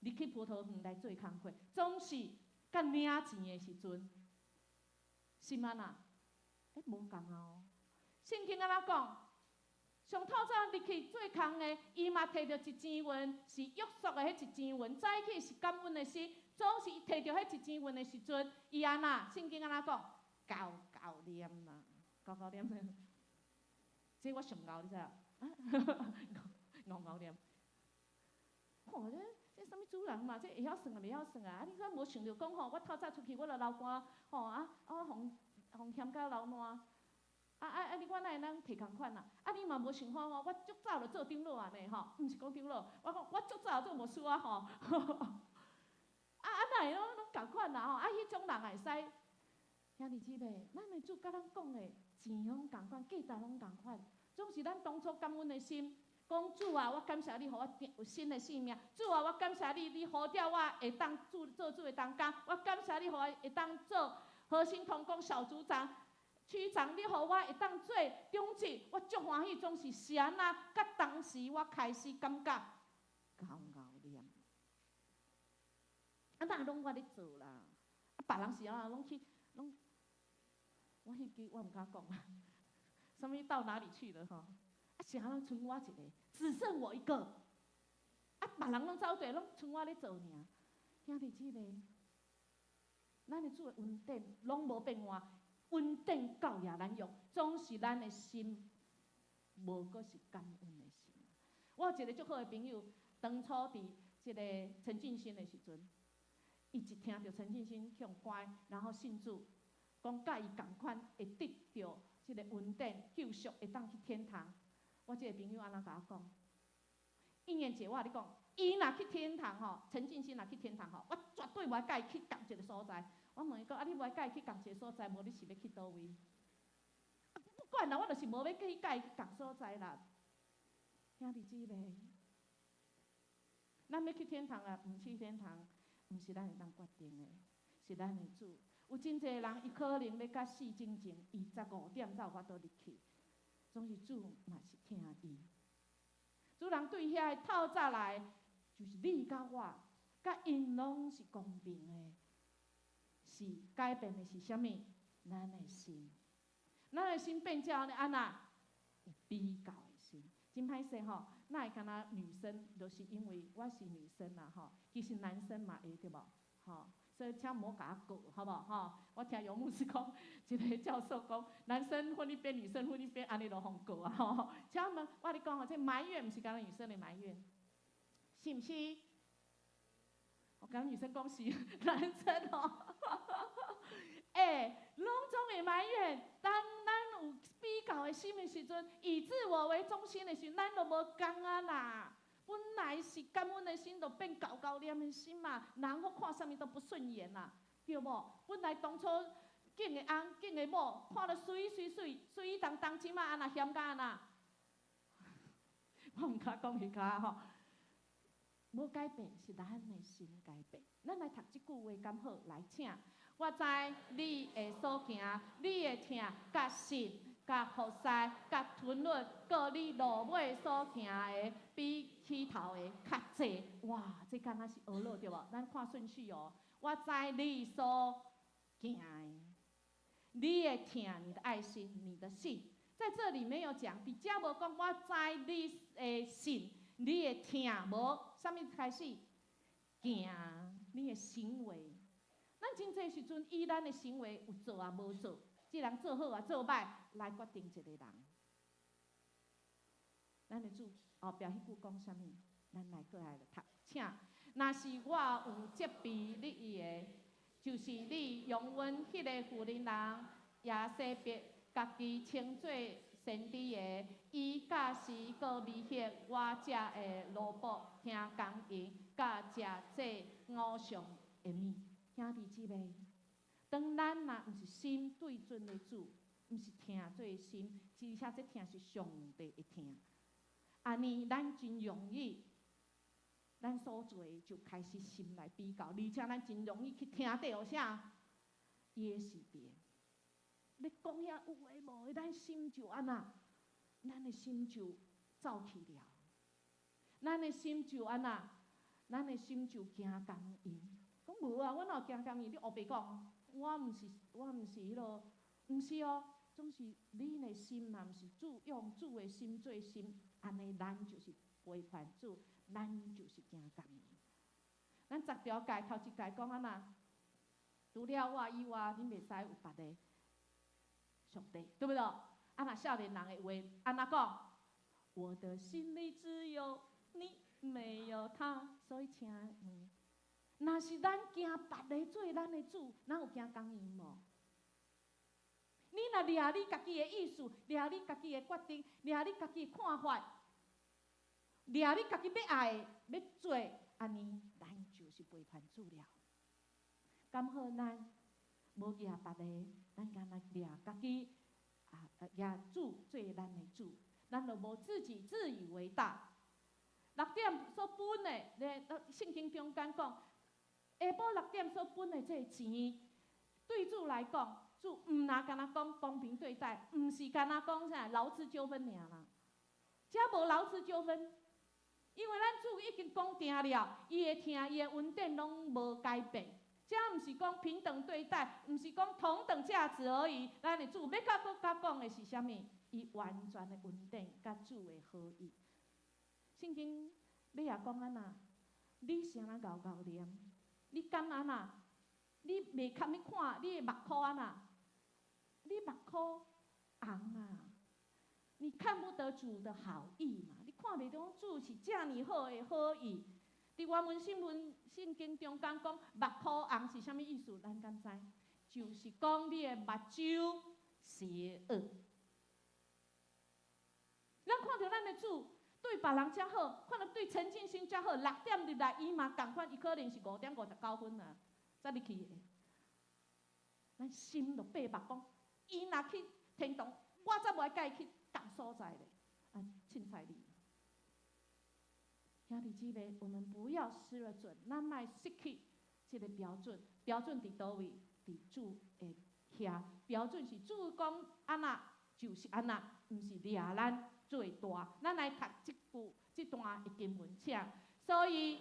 入去葡萄園來做工課，總是佮領錢的時陣，心按怎？欸，無仝啊！哦，聖經按怎講？上透早入去做工的，伊嘛提著一錢銀，是約束的彼一錢銀，早起是感恩的心。總是伊提著彼一錢銀的時陣，伊按怎？聖經按怎講？敎敎念啦，敎敎念。這我上𠢕，你知無？敎敎念。看這這啥物主人嘛？這會曉算啊，袂曉算啊！啊，你煞無想著講吼，我透早出去，我就流汗吼啊，我予予嫌甲流爛。啊啊啊！你我哪會當提仝款啊？啊，你嘛無想看吼，我足早就做長老啊呢吼，毋是講長老，我講我足早就做牧師啊吼。啊啊，哪會攏攏仝款啦吼？啊，彼種人會使兄弟姊妹，咱的主佮咱講的錢攏仝款，價值攏仝款，總是咱當初感恩的心，講主啊，我感謝你，予我有新的生命。主啊，我感謝你，你呼召我會當做做主的同工。我感謝你，予我會當做核心同工小組長、區長，你予我會當做長執，我足歡喜。總是是按怎？佮當時我開始感覺敎敎念。啊，哪攏我咧做啦？啊，別人是按怎攏去攏，我彼句我毋敢講啊。啥物到哪裡去了吼？啊，是按怎賰我一个，只剩我一個。啊，別人攏走綴，攏賰我咧做爾。兄弟姊妹，咱的主的恩典攏無變換，恩典夠予咱用，總是咱的心無閣是感恩的心。我有一個足好的朋友，當初佇這個陳進興的時陣，伊一聽著陳進興去予關，然後信主，講佮伊仝款會得著這個恩典救贖，會當去天堂。我這個朋友按怎共我講？一年姐，我共你講，伊若去天堂吼，陳進興若去天堂吼，我絕對無愛佮伊去仝一个所在。我問伊講，啊，你無愛佮伊去仝一个所在，無你是欲去佗位？不管啦，我就是無欲去佮伊仝所在啦。兄弟姊妹，咱欲去天堂啊，毋去天堂，毋是咱會當決定的，是咱的主。有真濟人，伊可能欲到死之前，伊15點才有法度入去。總是主嘛是疼伊。主人對遐个透早來，就是你佮我，佮𪜶攏是公平的。是改變的是啥物？咱的心，咱的心變做按怎？有比較的心。真歹勢吼，哪會敢若女生，就是因為我是女生啦吼，其實男生嘛會對無？吼，所以請莫共我告，好無？吼，我聽楊牧師講，一个教授講，男生分一邊，女生分一邊，按呢就予告啊吼。請問，我咧講吼，這埋怨毋是干焦女生的埋怨，是毋是？我講女生講是男生哦。欸，攏總會埋怨。當咱有比較的心的時陣，以自我為中心的時陣，咱就無仝啊啦。本來是感恩的心，就變敎敎念的心嘛。人閣看啥物都不順眼啦，對無？本來當初見的翁，見的某，看得媠媠媠，媠當當，這馬按怎嫌甲按怎？我毋敢講彼跤吼。無改變是咱的心改變。咱來讀這句話，敢好？來，請。我知你的所行，你的疼，佮信，佮服侍，佮吞忍，閣你落尾所行的，比起頭的較濟。哇，這敢若是學了對無？咱看順序哦。我知你所行的，你的疼，你的愛心，你的信，在這裡沒有講，佇遮無講我知你的信，你的疼，無，啥物開始？行，你的行為。咱真濟時陣以咱的行為有做啊無做，這人做好啊做䆀來決定一個人。咱的主後壁彼句講啥物？咱來閣來讀，請。若是我有責備你的，就是你容阮彼个婦人人耶洗別家己稱做先知的，伊教時閣迷惑我遮的奴僕行姦淫，佮食祭偶像的物。兄弟姊妹，當咱若毋是心對準的主，毋是疼做心，而且這疼是上帝的疼，按呢咱真容易，咱所做的就開始心來比較，而且咱真容易去聽著啥？伊的是別。你講遐有的無的，咱心就按怎？咱的心就走去了。咱的心就按怎？咱的心就驚姦淫。講無啊，我哪有驚姦淫？你烏白講，我毋是，我毋是彼囉，毋是哦。總是你的心若毋是主用主的心做心，按呢咱就是背叛主，咱就是驚姦淫。咱十條誡頭一誡講按怎？除了我以外，恁袂使有別个上帝，對不對？啊，若少年人的話，按怎講？我的心裡只有你，沒有他。所以請問，若是咱驚別个做咱的主，咱有驚姦淫無？你若掠你家己的意思，掠你家己的決定，掠你家己的看法，掠你家己欲愛的欲做，按呢，咱就是背叛主了。敢好咱無掠別个，咱干焦掠家己，啊，掠主做咱的主，咱就無自己自以為大。六點所分的，咧聖經中間講，下晡六點所分的這個錢，對主來講，主毋若干焦講公平對待，毋是干焦講啥勞資糾紛爾啦，遮無勞資糾紛，因為咱主已經講定了，伊的疼、伊的恩典攏無改變。遮毋是講平等對待，毋是講同等價值而已。咱的主欲較閣較講的是啥物？伊完全的恩典佮主的好意。聖經尾仔講按怎？你啥人𠢕𠢕念？你敢按怎？你袂堪去看？你的目箍按怎？你目箍紅啊！你看不得主的好意嘛？你看袂著主是遮爾好的好意。佇原文新聞聖經中間講目箍紅是啥物意思？咱敢知？就是講你的目睭邪惡。咱看著咱的主對別人遮好，看著對陳進興遮好，六點入來，伊嘛仝款，伊可能是5點59分啊，才入去的。咱心就八目講，伊若去天堂，我才無愛佮伊去仝所在咧。啊，凊彩你。兄弟姊妹，我們不要失了準，咱莫失去這個標準。標準佇佗位？佇主的遐。標準是主講按怎就是按怎，毋是掠咱做大。咱來讀這句這段的經文，請。所以，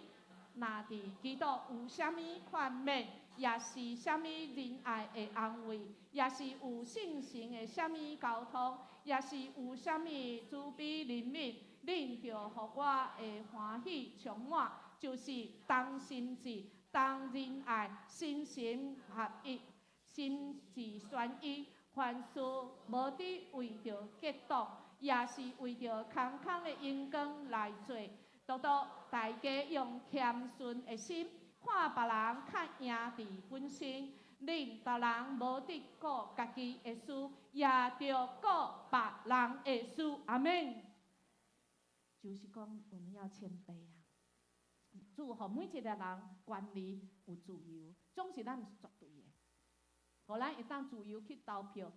若佇基督有啥物勸勉，抑是啥物仁愛的安慰，抑是有聖神的啥物交通，抑是有啥物慈悲憐憫，恁著予我的歡喜充滿，就是同心志、同仁愛、心神合一、心志專一。凡事無佇為著結黨，抑是為著空空的榮光來做，獨獨大家用謙遜的心，看別人較贏佇本身。恁逐人無得顧家己的事，也著顧別人的事。阿們。就是講，我們要謙卑啊！主予每一個人權利有自由，總是咱毋是絕對的。予咱會當自由去投票，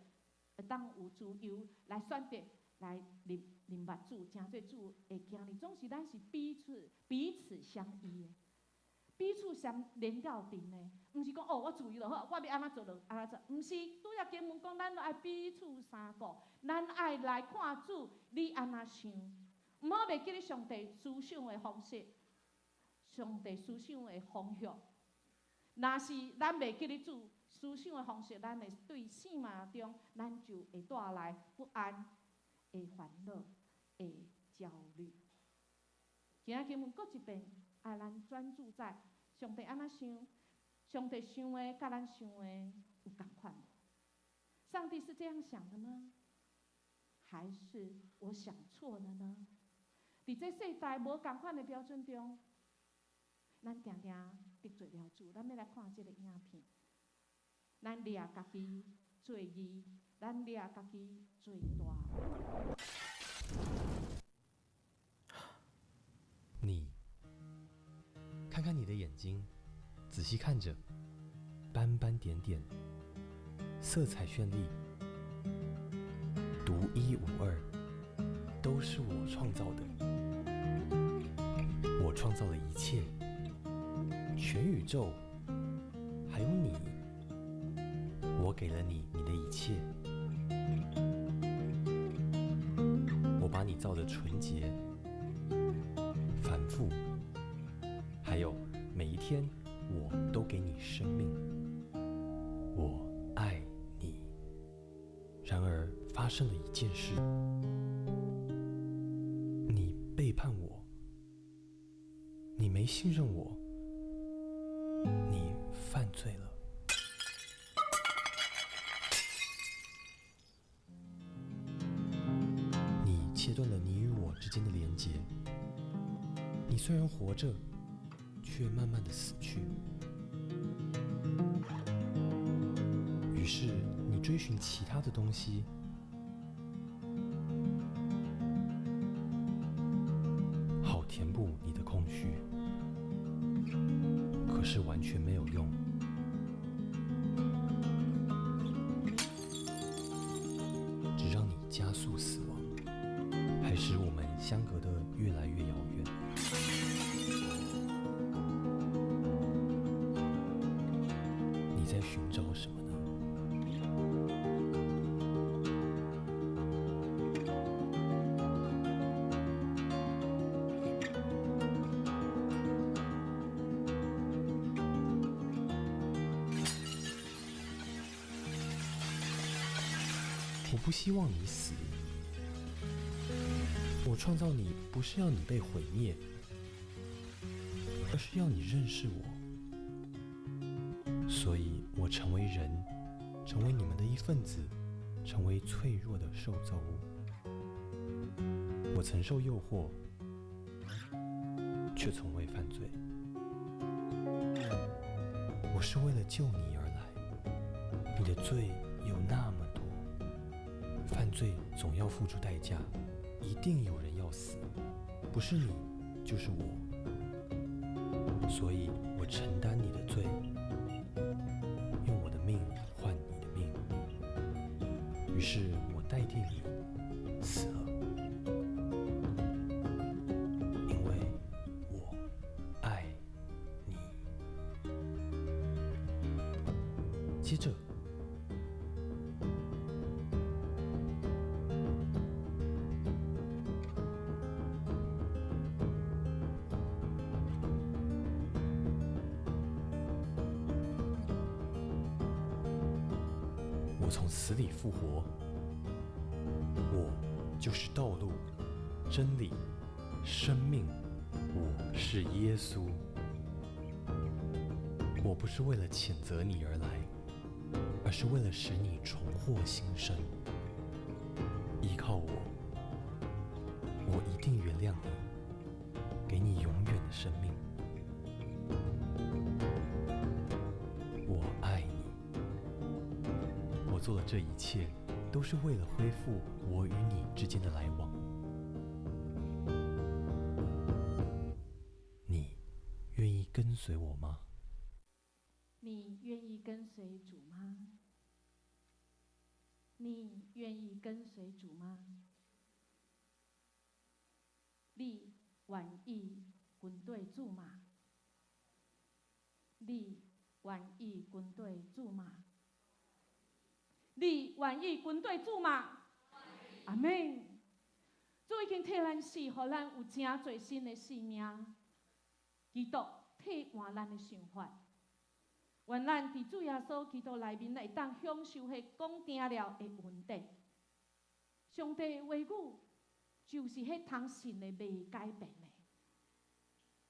會當有自由來選擇來認認捌主，成做主的囝兒。總是咱是彼此彼此相依的。彼此相連到陣的，毋是講哦，我自由就好，我欲按怎做就按怎做，毋是。拄才經文講，咱愛彼此相顧，咱愛來看主，你按怎想？毋好袂記得上帝思想的方式，上帝思想的方向。若是咱袂記得主思想的方式，咱會對生命中，咱就會帶來不安、會煩惱、會焦慮。今仔經文閣一遍，愛咱專注在上帝按怎想，上帝想的佮咱想的有仝款無？上帝是這樣想的嗎？還是我想錯了呢？佇這世代無仝款的標準中，咱定定得罪了主。咱欲來看這个影片，咱掠家己做義，咱掠家己做大。你看看你的眼睛，仔細看着，斑斑點點，色彩絢麗，獨一無二，都是我創造的。我創造了一切，全宇宙，還有你。我給了你你的一切，我把你造得純潔、繁複，還有每一天，我都給你生命。我愛你。然而發生了一件事，你背叛我，你沒信任我，你犯罪了。你切斷了你與我之間的連結。你雖然活着，卻慢慢的死去。於是你追尋其他的東西，好填補你的空虛，可是完全沒有用，只讓你加速死亡，還使我們相隔得越來越遙遠。你在尋找什麼呢？我不希望你死。我創造你不是要你被毀滅，而是要你認識我。所以我成為人，成為你們的一份子，成為脆弱的受造物。我曾受誘惑，卻從未犯罪。我是為了救你而來。你的罪有那麼多，犯罪總要付出代價，一定有人要死，不是你就是我。所以我承擔你的罪，用我的命換你的命。於是我代替你死了，因為我愛你。接着，我從死裡復活，我就是道路、真理、生命，我是耶穌。我不是為了譴責你而來，而是為了使你重獲新生。依靠我，我一定原諒你，給你永遠的生命。我愛你。我做了這一切，都是為了恢復我與你之間的來往。你願意跟隨我嗎？你願意跟隨主嗎？你願意跟隨主嗎？你願意跟隨主嗎？你願意跟綴主嗎？你願意跟綴主嗎？阿們。主已經替咱死，予咱有誠濟新的生命。基督替換咱的想法，願咱佇主耶穌基督內面，會當享受彼講定了的恩典。上帝的話語就是彼通信的袂改變的。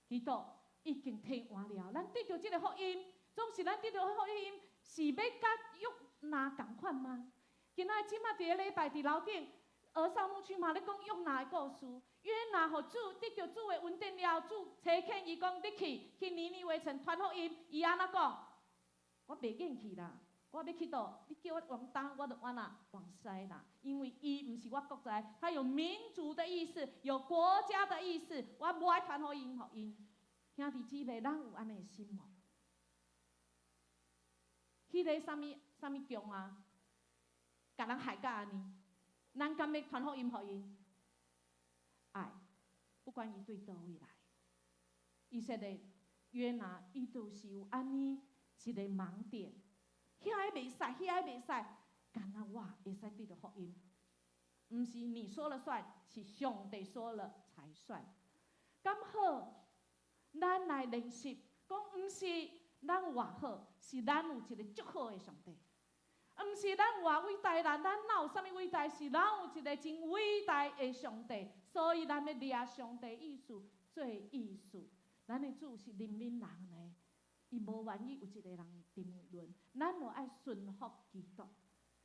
基督已經替換了，咱得著這个福音，總是咱得著福音是欲佮約拿仝款嗎？今仔這馬佇个禮拜佇樓頂，兒少牧區嘛咧講約拿的故事。約拿予主得著主的恩典了，主差遣伊講：你去去尼尼微城傳福音。伊按怎講？我袂願去啦，我欲去佗？你叫我往東，我就往哪？往西啦。因為伊毋是我國在，他有民族的意思，有國家的意思。我無愛傳福音予𪜶。兄弟姊妹，咱有按呢的心無？彼个啥物啥物強啊？共人害甲按呢，咱敢欲傳福音予𪜶？愛，不管伊對佗位來，以色列約拿伊就是有按呢一个盲點，遐个袂使，遐个袂使，敢若我會使得著福音，毋是你說了算，是上帝說了才算。敢好，咱來練習，講毋是咱偌好，是咱有一个足好的上帝。毋是咱偌偉大啦，咱哪有啥物偉大？是咱有一个真偉大的上帝，所以咱欲掠上帝意思做意思。咱的主是憐憫人的，伊無願意有一個人沉淪。咱就愛順服基督。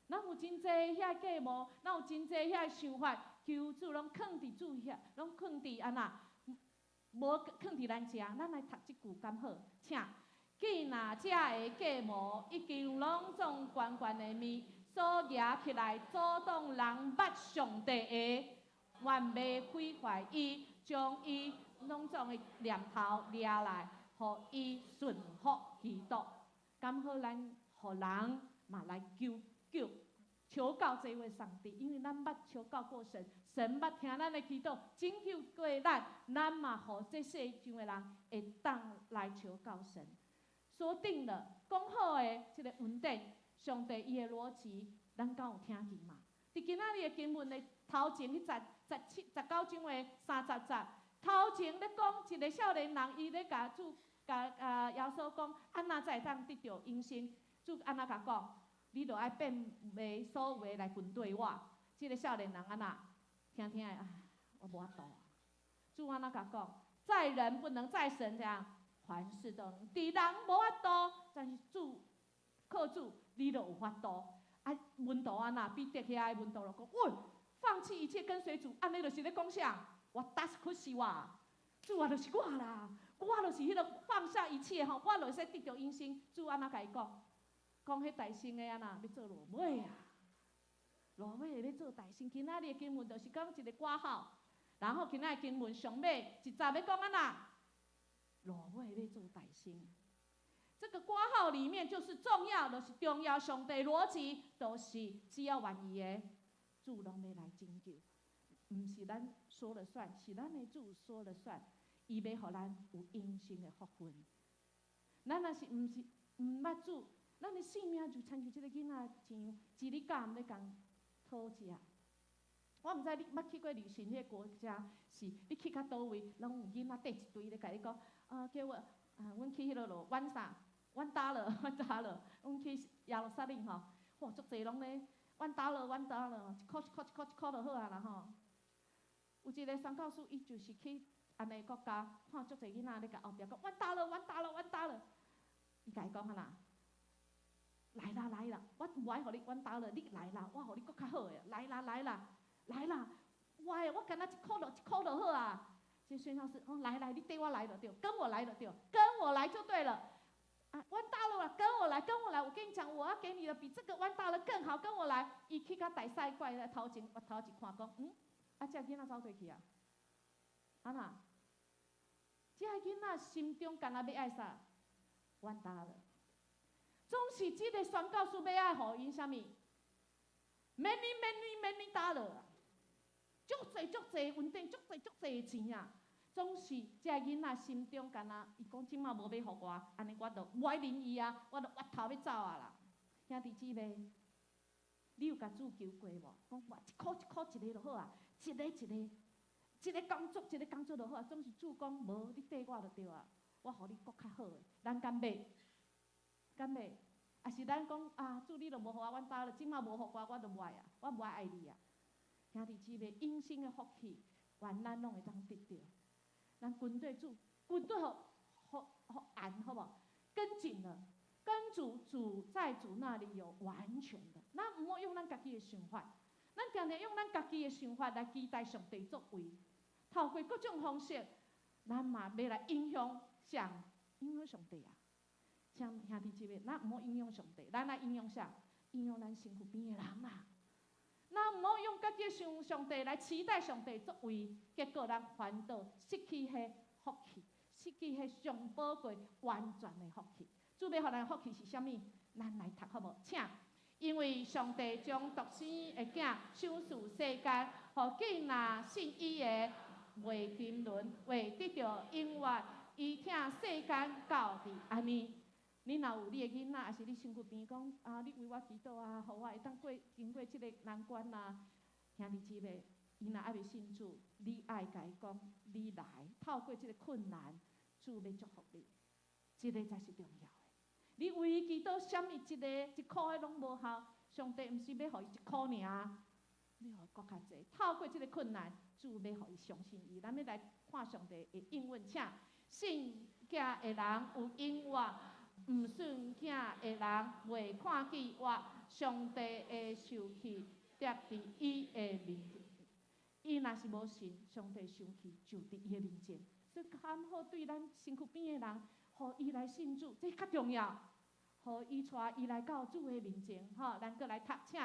咱有真濟遐計謀，咱有真濟遐想法，求主攏囥佇主遐，攏囥佇按怎？無囥佇咱遮，咱來讀這句敢好？請。既若這个計謀已經攏總懸懸的物所舉起來，阻擋人捌上帝的，願欲毀壞伊，將伊攏總的念頭掠來，予伊順服基督。敢好咱予人嘛來求救，求告這位上帝，因為咱捌求告過神，神捌聽咱的祈禱，拯救過咱，咱嘛予這世上的人會當來求告神。說定了，講好的這个恩典，上帝伊的邏輯，咱敢有聽見嘛？佇今仔日的經文的頭前彼節17、19章的30節，頭前咧講一个少年人，伊咧共主共啊耶穌講，按怎才會當得著永生？主按怎共講？你著愛變賣所有的來跟綴我。這个少年人按怎聽聽的，唉，我無法度。主按怎共講？在人不能，在神怎樣？凡事都能。佇人無法度，但是主靠主，你就有法度。啊，門徒按怎？彼得遐个門徒就講：喂，放棄一切跟隨主，按呢就是咧講啥？我打死是我，主啊，就是我啦，我就是彼个放下一切吼，我就會使得著永生。主按怎共伊講？講彼大生的按怎欲做落尾啊？落尾的欲做大生。今仔日的經文就是講一个掛號，然後今仔日經文上尾一節欲講按怎？落尾欲做大生。這個括號裡面就是重要，就是重要。上帝邏輯都是只要願意的，主攏欲來拯救，毋是咱說了算，是咱的主說了算。伊欲予咱有永生的福分。咱若是毋是毋捌主，咱的性命就親像這个囡仔像一日敢咧共討食。我毋知你捌去過旅行彼个國家，是你去到佗位，攏有囡仔綴一堆咧，共你講，啊叫我啊，阮去彼个囉，one 啥，$1 $1，阮去耶路撒冷吼，哇，足濟攏咧，$1 $1，一箍一箍一箍一箍就好啊啦吼。有一个宣教師，伊就是去按呢國家，看足濟囡仔咧共後壁講，$1 $1 $1，伊共伊講按怎？來啦來啦，我無愛予你 $1，你來啦，我予你閣較好的，來啦來啦。來啦，我的我敢若一箍就一箍就好啊。這宣教師講來來，你綴我來就對，跟我來就對，跟我來就對了。啊，$1 啦，跟我來，跟我來，我跟你講，我要給你的比這個 $1 更好，跟我來。伊去到大使館的頭前，我頭一看講，嗯，啊，這个囡仔走過去啊，按怎？這个囡仔心中敢若欲愛啥？$1。總是這个宣教師欲愛予𪜶啥物？Many many many dollar。足濟足濟穩定，足濟足濟錢啊！總是這个囡仔心中敢若伊講這馬無欲予我，按呢我就無愛認伊啊，我就越頭欲走啊啦。兄弟姊妹，你有共主求過無？講我一箍一箍一个就好啊，一个一个，一个工作一个工作就好啊。總是主講無，你綴我就對啊，我予你閣較好的，咱敢欲？敢欲？抑是咱講啊，主你都無予我，阮兜了，這馬無予我，我就無愛啊，我無愛愛你啊。兄弟姊妹，永生的福氣，願咱攏會當得著。咱跟綴主，跟綴予予予按好無？跟緊了，跟主，主在主那裡有完全的。咱毋好用咱家己的想法，咱定定用咱家己的想法來期待上帝作為，透過各種方式，咱嘛欲來影響誰？影響上帝啊！請兄弟姊妹，咱毋好影響上帝，咱來影響啥？影響咱身軀邊的人啊！咱毋好用家己想上帝來期待上帝作為，結果咱反倒失去彼福氣，失去彼上寶貴完全的福氣。主欲予咱福氣是啥物？咱來讀好無？請，因為上帝將獨生的囝賞賜世間，予見若信伊的袂沉淪，會得著永活。伊疼世間到佇按呢。你若有你的囡仔，抑是你身軀邊講啊，你為我祈禱啊，予我會當過經過這个難關啊，兄弟姊妹，伊若猶未信主，你愛共伊講，你來透過這个困難，主欲祝福你，這个才是重要的。你為伊祈禱，啥物一個一箍彼攏無效，上帝毋是欲予伊一箍爾，欲予伊閣較濟。透過這个困難，主欲予伊相信伊。咱欲來看上帝的應允，請信囝的人有永活。毋信囝的人袂看見活，上帝的受氣疊佇伊的面前。伊若是無信，上帝生氣就佇伊的面前。所以較好對咱身軀邊的人，予伊來信主，這較重要。予伊帶伊來到主的面前，吼，咱閣來讀請。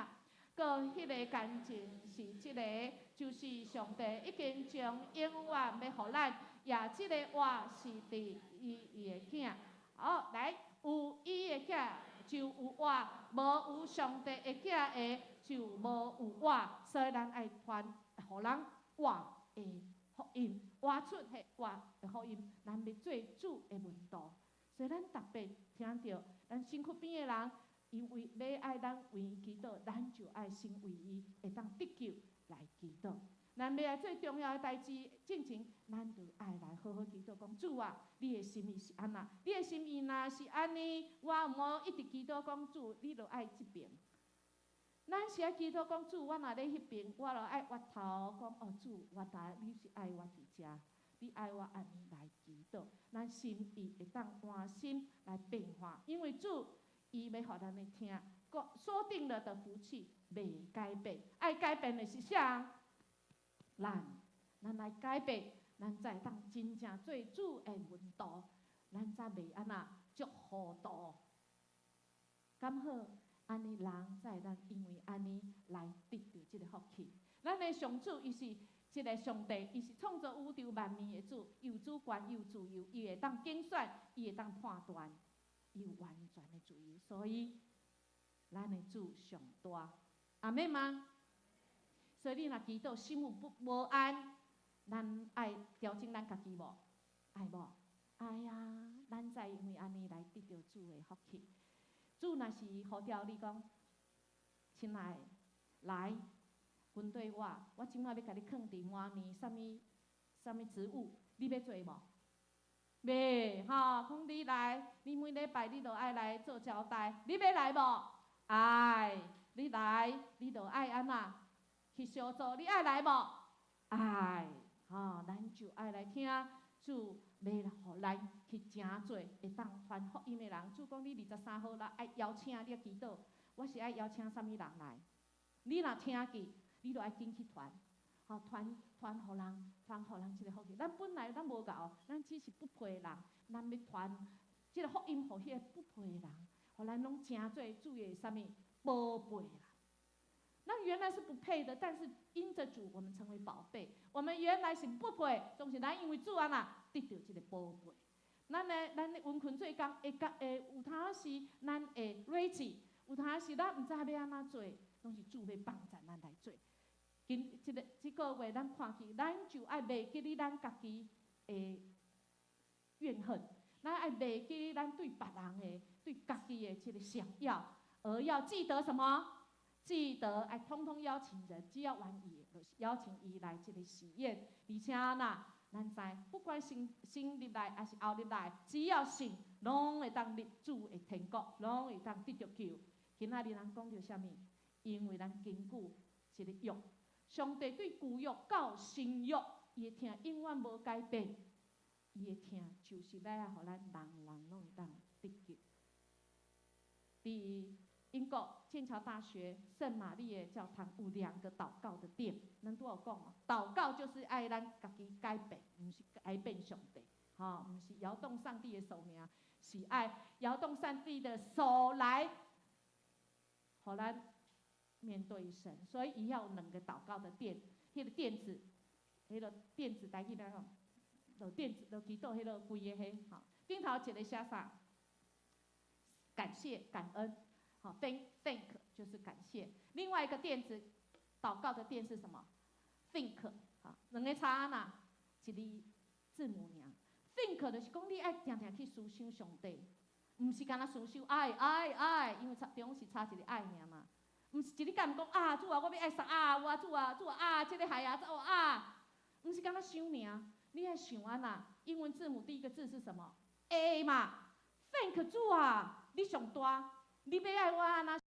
閣彼个見證是這个，就是上帝已經將永活欲予咱，也這个活是佇伊伊的囝。好，來，有伊的囝就有活，無有上帝的囝的就無有活，所以咱愛傳予人活的福音，活出彼活的福音，咱欲做主的門徒。所以咱特別聽著，咱身軀邊的人，因為欲愛咱為伊祈禱，咱就愛先為伊會當得救來祈禱。咱欲來做重要的代誌進前，咱就愛來好好祈禱，講主啊，你的心意是按怎？你的心意若是按呢，我毋好一直祈禱講主，你著愛這邊。咱是愛祈禱講主，我若咧彼邊，我著愛越頭講哦，主，原來你是愛我佇遮，你愛我按呢來祈禱，咱心意會當換心來變化，因為主伊欲予咱來聽，說定了的福氣袂改變，愛改變的是啥？咱，咱來改變，咱才會當真正做主的門徒，咱才袂按怎足糊塗。敢好？按呢人才會當因為按呢來得著這个福氣。咱的上主伊是一个上帝，伊是創造宇宙萬物的主，有主權，有自由，伊會當揀選，伊會當判斷，伊有完全的自由。所以，咱的主上大，阿們嗎？所以你若祈禱心有不無安，咱愛調整咱家己無？愛無？愛啊！咱才因為按呢來得著主的福氣。主若是呼召你講，親愛的，來跟綴我，我這馬欲共你囥佇滿面啥物啥物職務，你欲做無？欲吼，講你來，你每禮拜你都愛來做招待，你欲來無？愛，你來，你就愛按怎去小組，你愛來無？愛，吼，咱就愛來聽主欲予咱去成做會當傳福音的人。主講你23號啦，愛邀請你祈禱，我是愛邀請啥物人來？你若聽見，你就愛緊去傳，吼，傳傳予人，傳予人這个福音。咱本來咱無𠢕，咱只是不配的人，咱欲傳這个福音予彼个不配的人，予咱攏成做主的啥物寶貝啦。咱原來是不配的，但是因着主，我們成為寶貝。我們原來是不配，總是咱因為主按怎得著這个寶貝。咱呢，咱咧溫馨做工會覺會有當時咱會累氣，有當時咱毋知欲按怎做，攏是主欲幫助咱來做。今這个這个月咱看見，咱就愛袂記得咱家己的怨恨，咱愛袂記咱對別人的、對家己的這个想要，而要記得什麼？記得愛通通邀請人，只要願意，就是邀請伊來這个喜宴。而且呐，咱知不管先先入來抑是後入來，只要信，攏會當入主的天國，攏會當得著救。今仔日咱講著啥物？因為咱根據一个約，上帝對舊約到新約，伊的疼永遠無改變。伊的疼就是欲來予咱人人攏會當得救。佇英國劍橋大學聖瑪麗的教堂有兩個禱告的殿，咱拄有講哦，禱告就是愛咱家己改變，毋是改變上帝，吼，毋是搖動上帝的手爾，是愛搖動上帝的手來，予咱面對神。所以伊要有兩個禱告的殿，彼個墊子，彼個墊子台語欲按怎講？就墊子，就祈禱彼個跪的彼，吼，頂頭一个寫啥？感謝感恩。好，thank 就是感謝。另外一個墊子，禱告的墊是什麼？think，好，兩个差哪？一个字母爾。think 就是講你愛定定去思想上帝，毋是干焦思想愛愛愛，因為差中是差一個愛爾嘛。毋是一日干講啊，主啊，我欲愛啥啊，我主啊，主啊，啊，這个害啊，哦啊，毋是干焦想爾，你愛想按怎？英文字母第一個字是什麼？A 嘛，thank 主啊，你上大。你欲愛我按怎？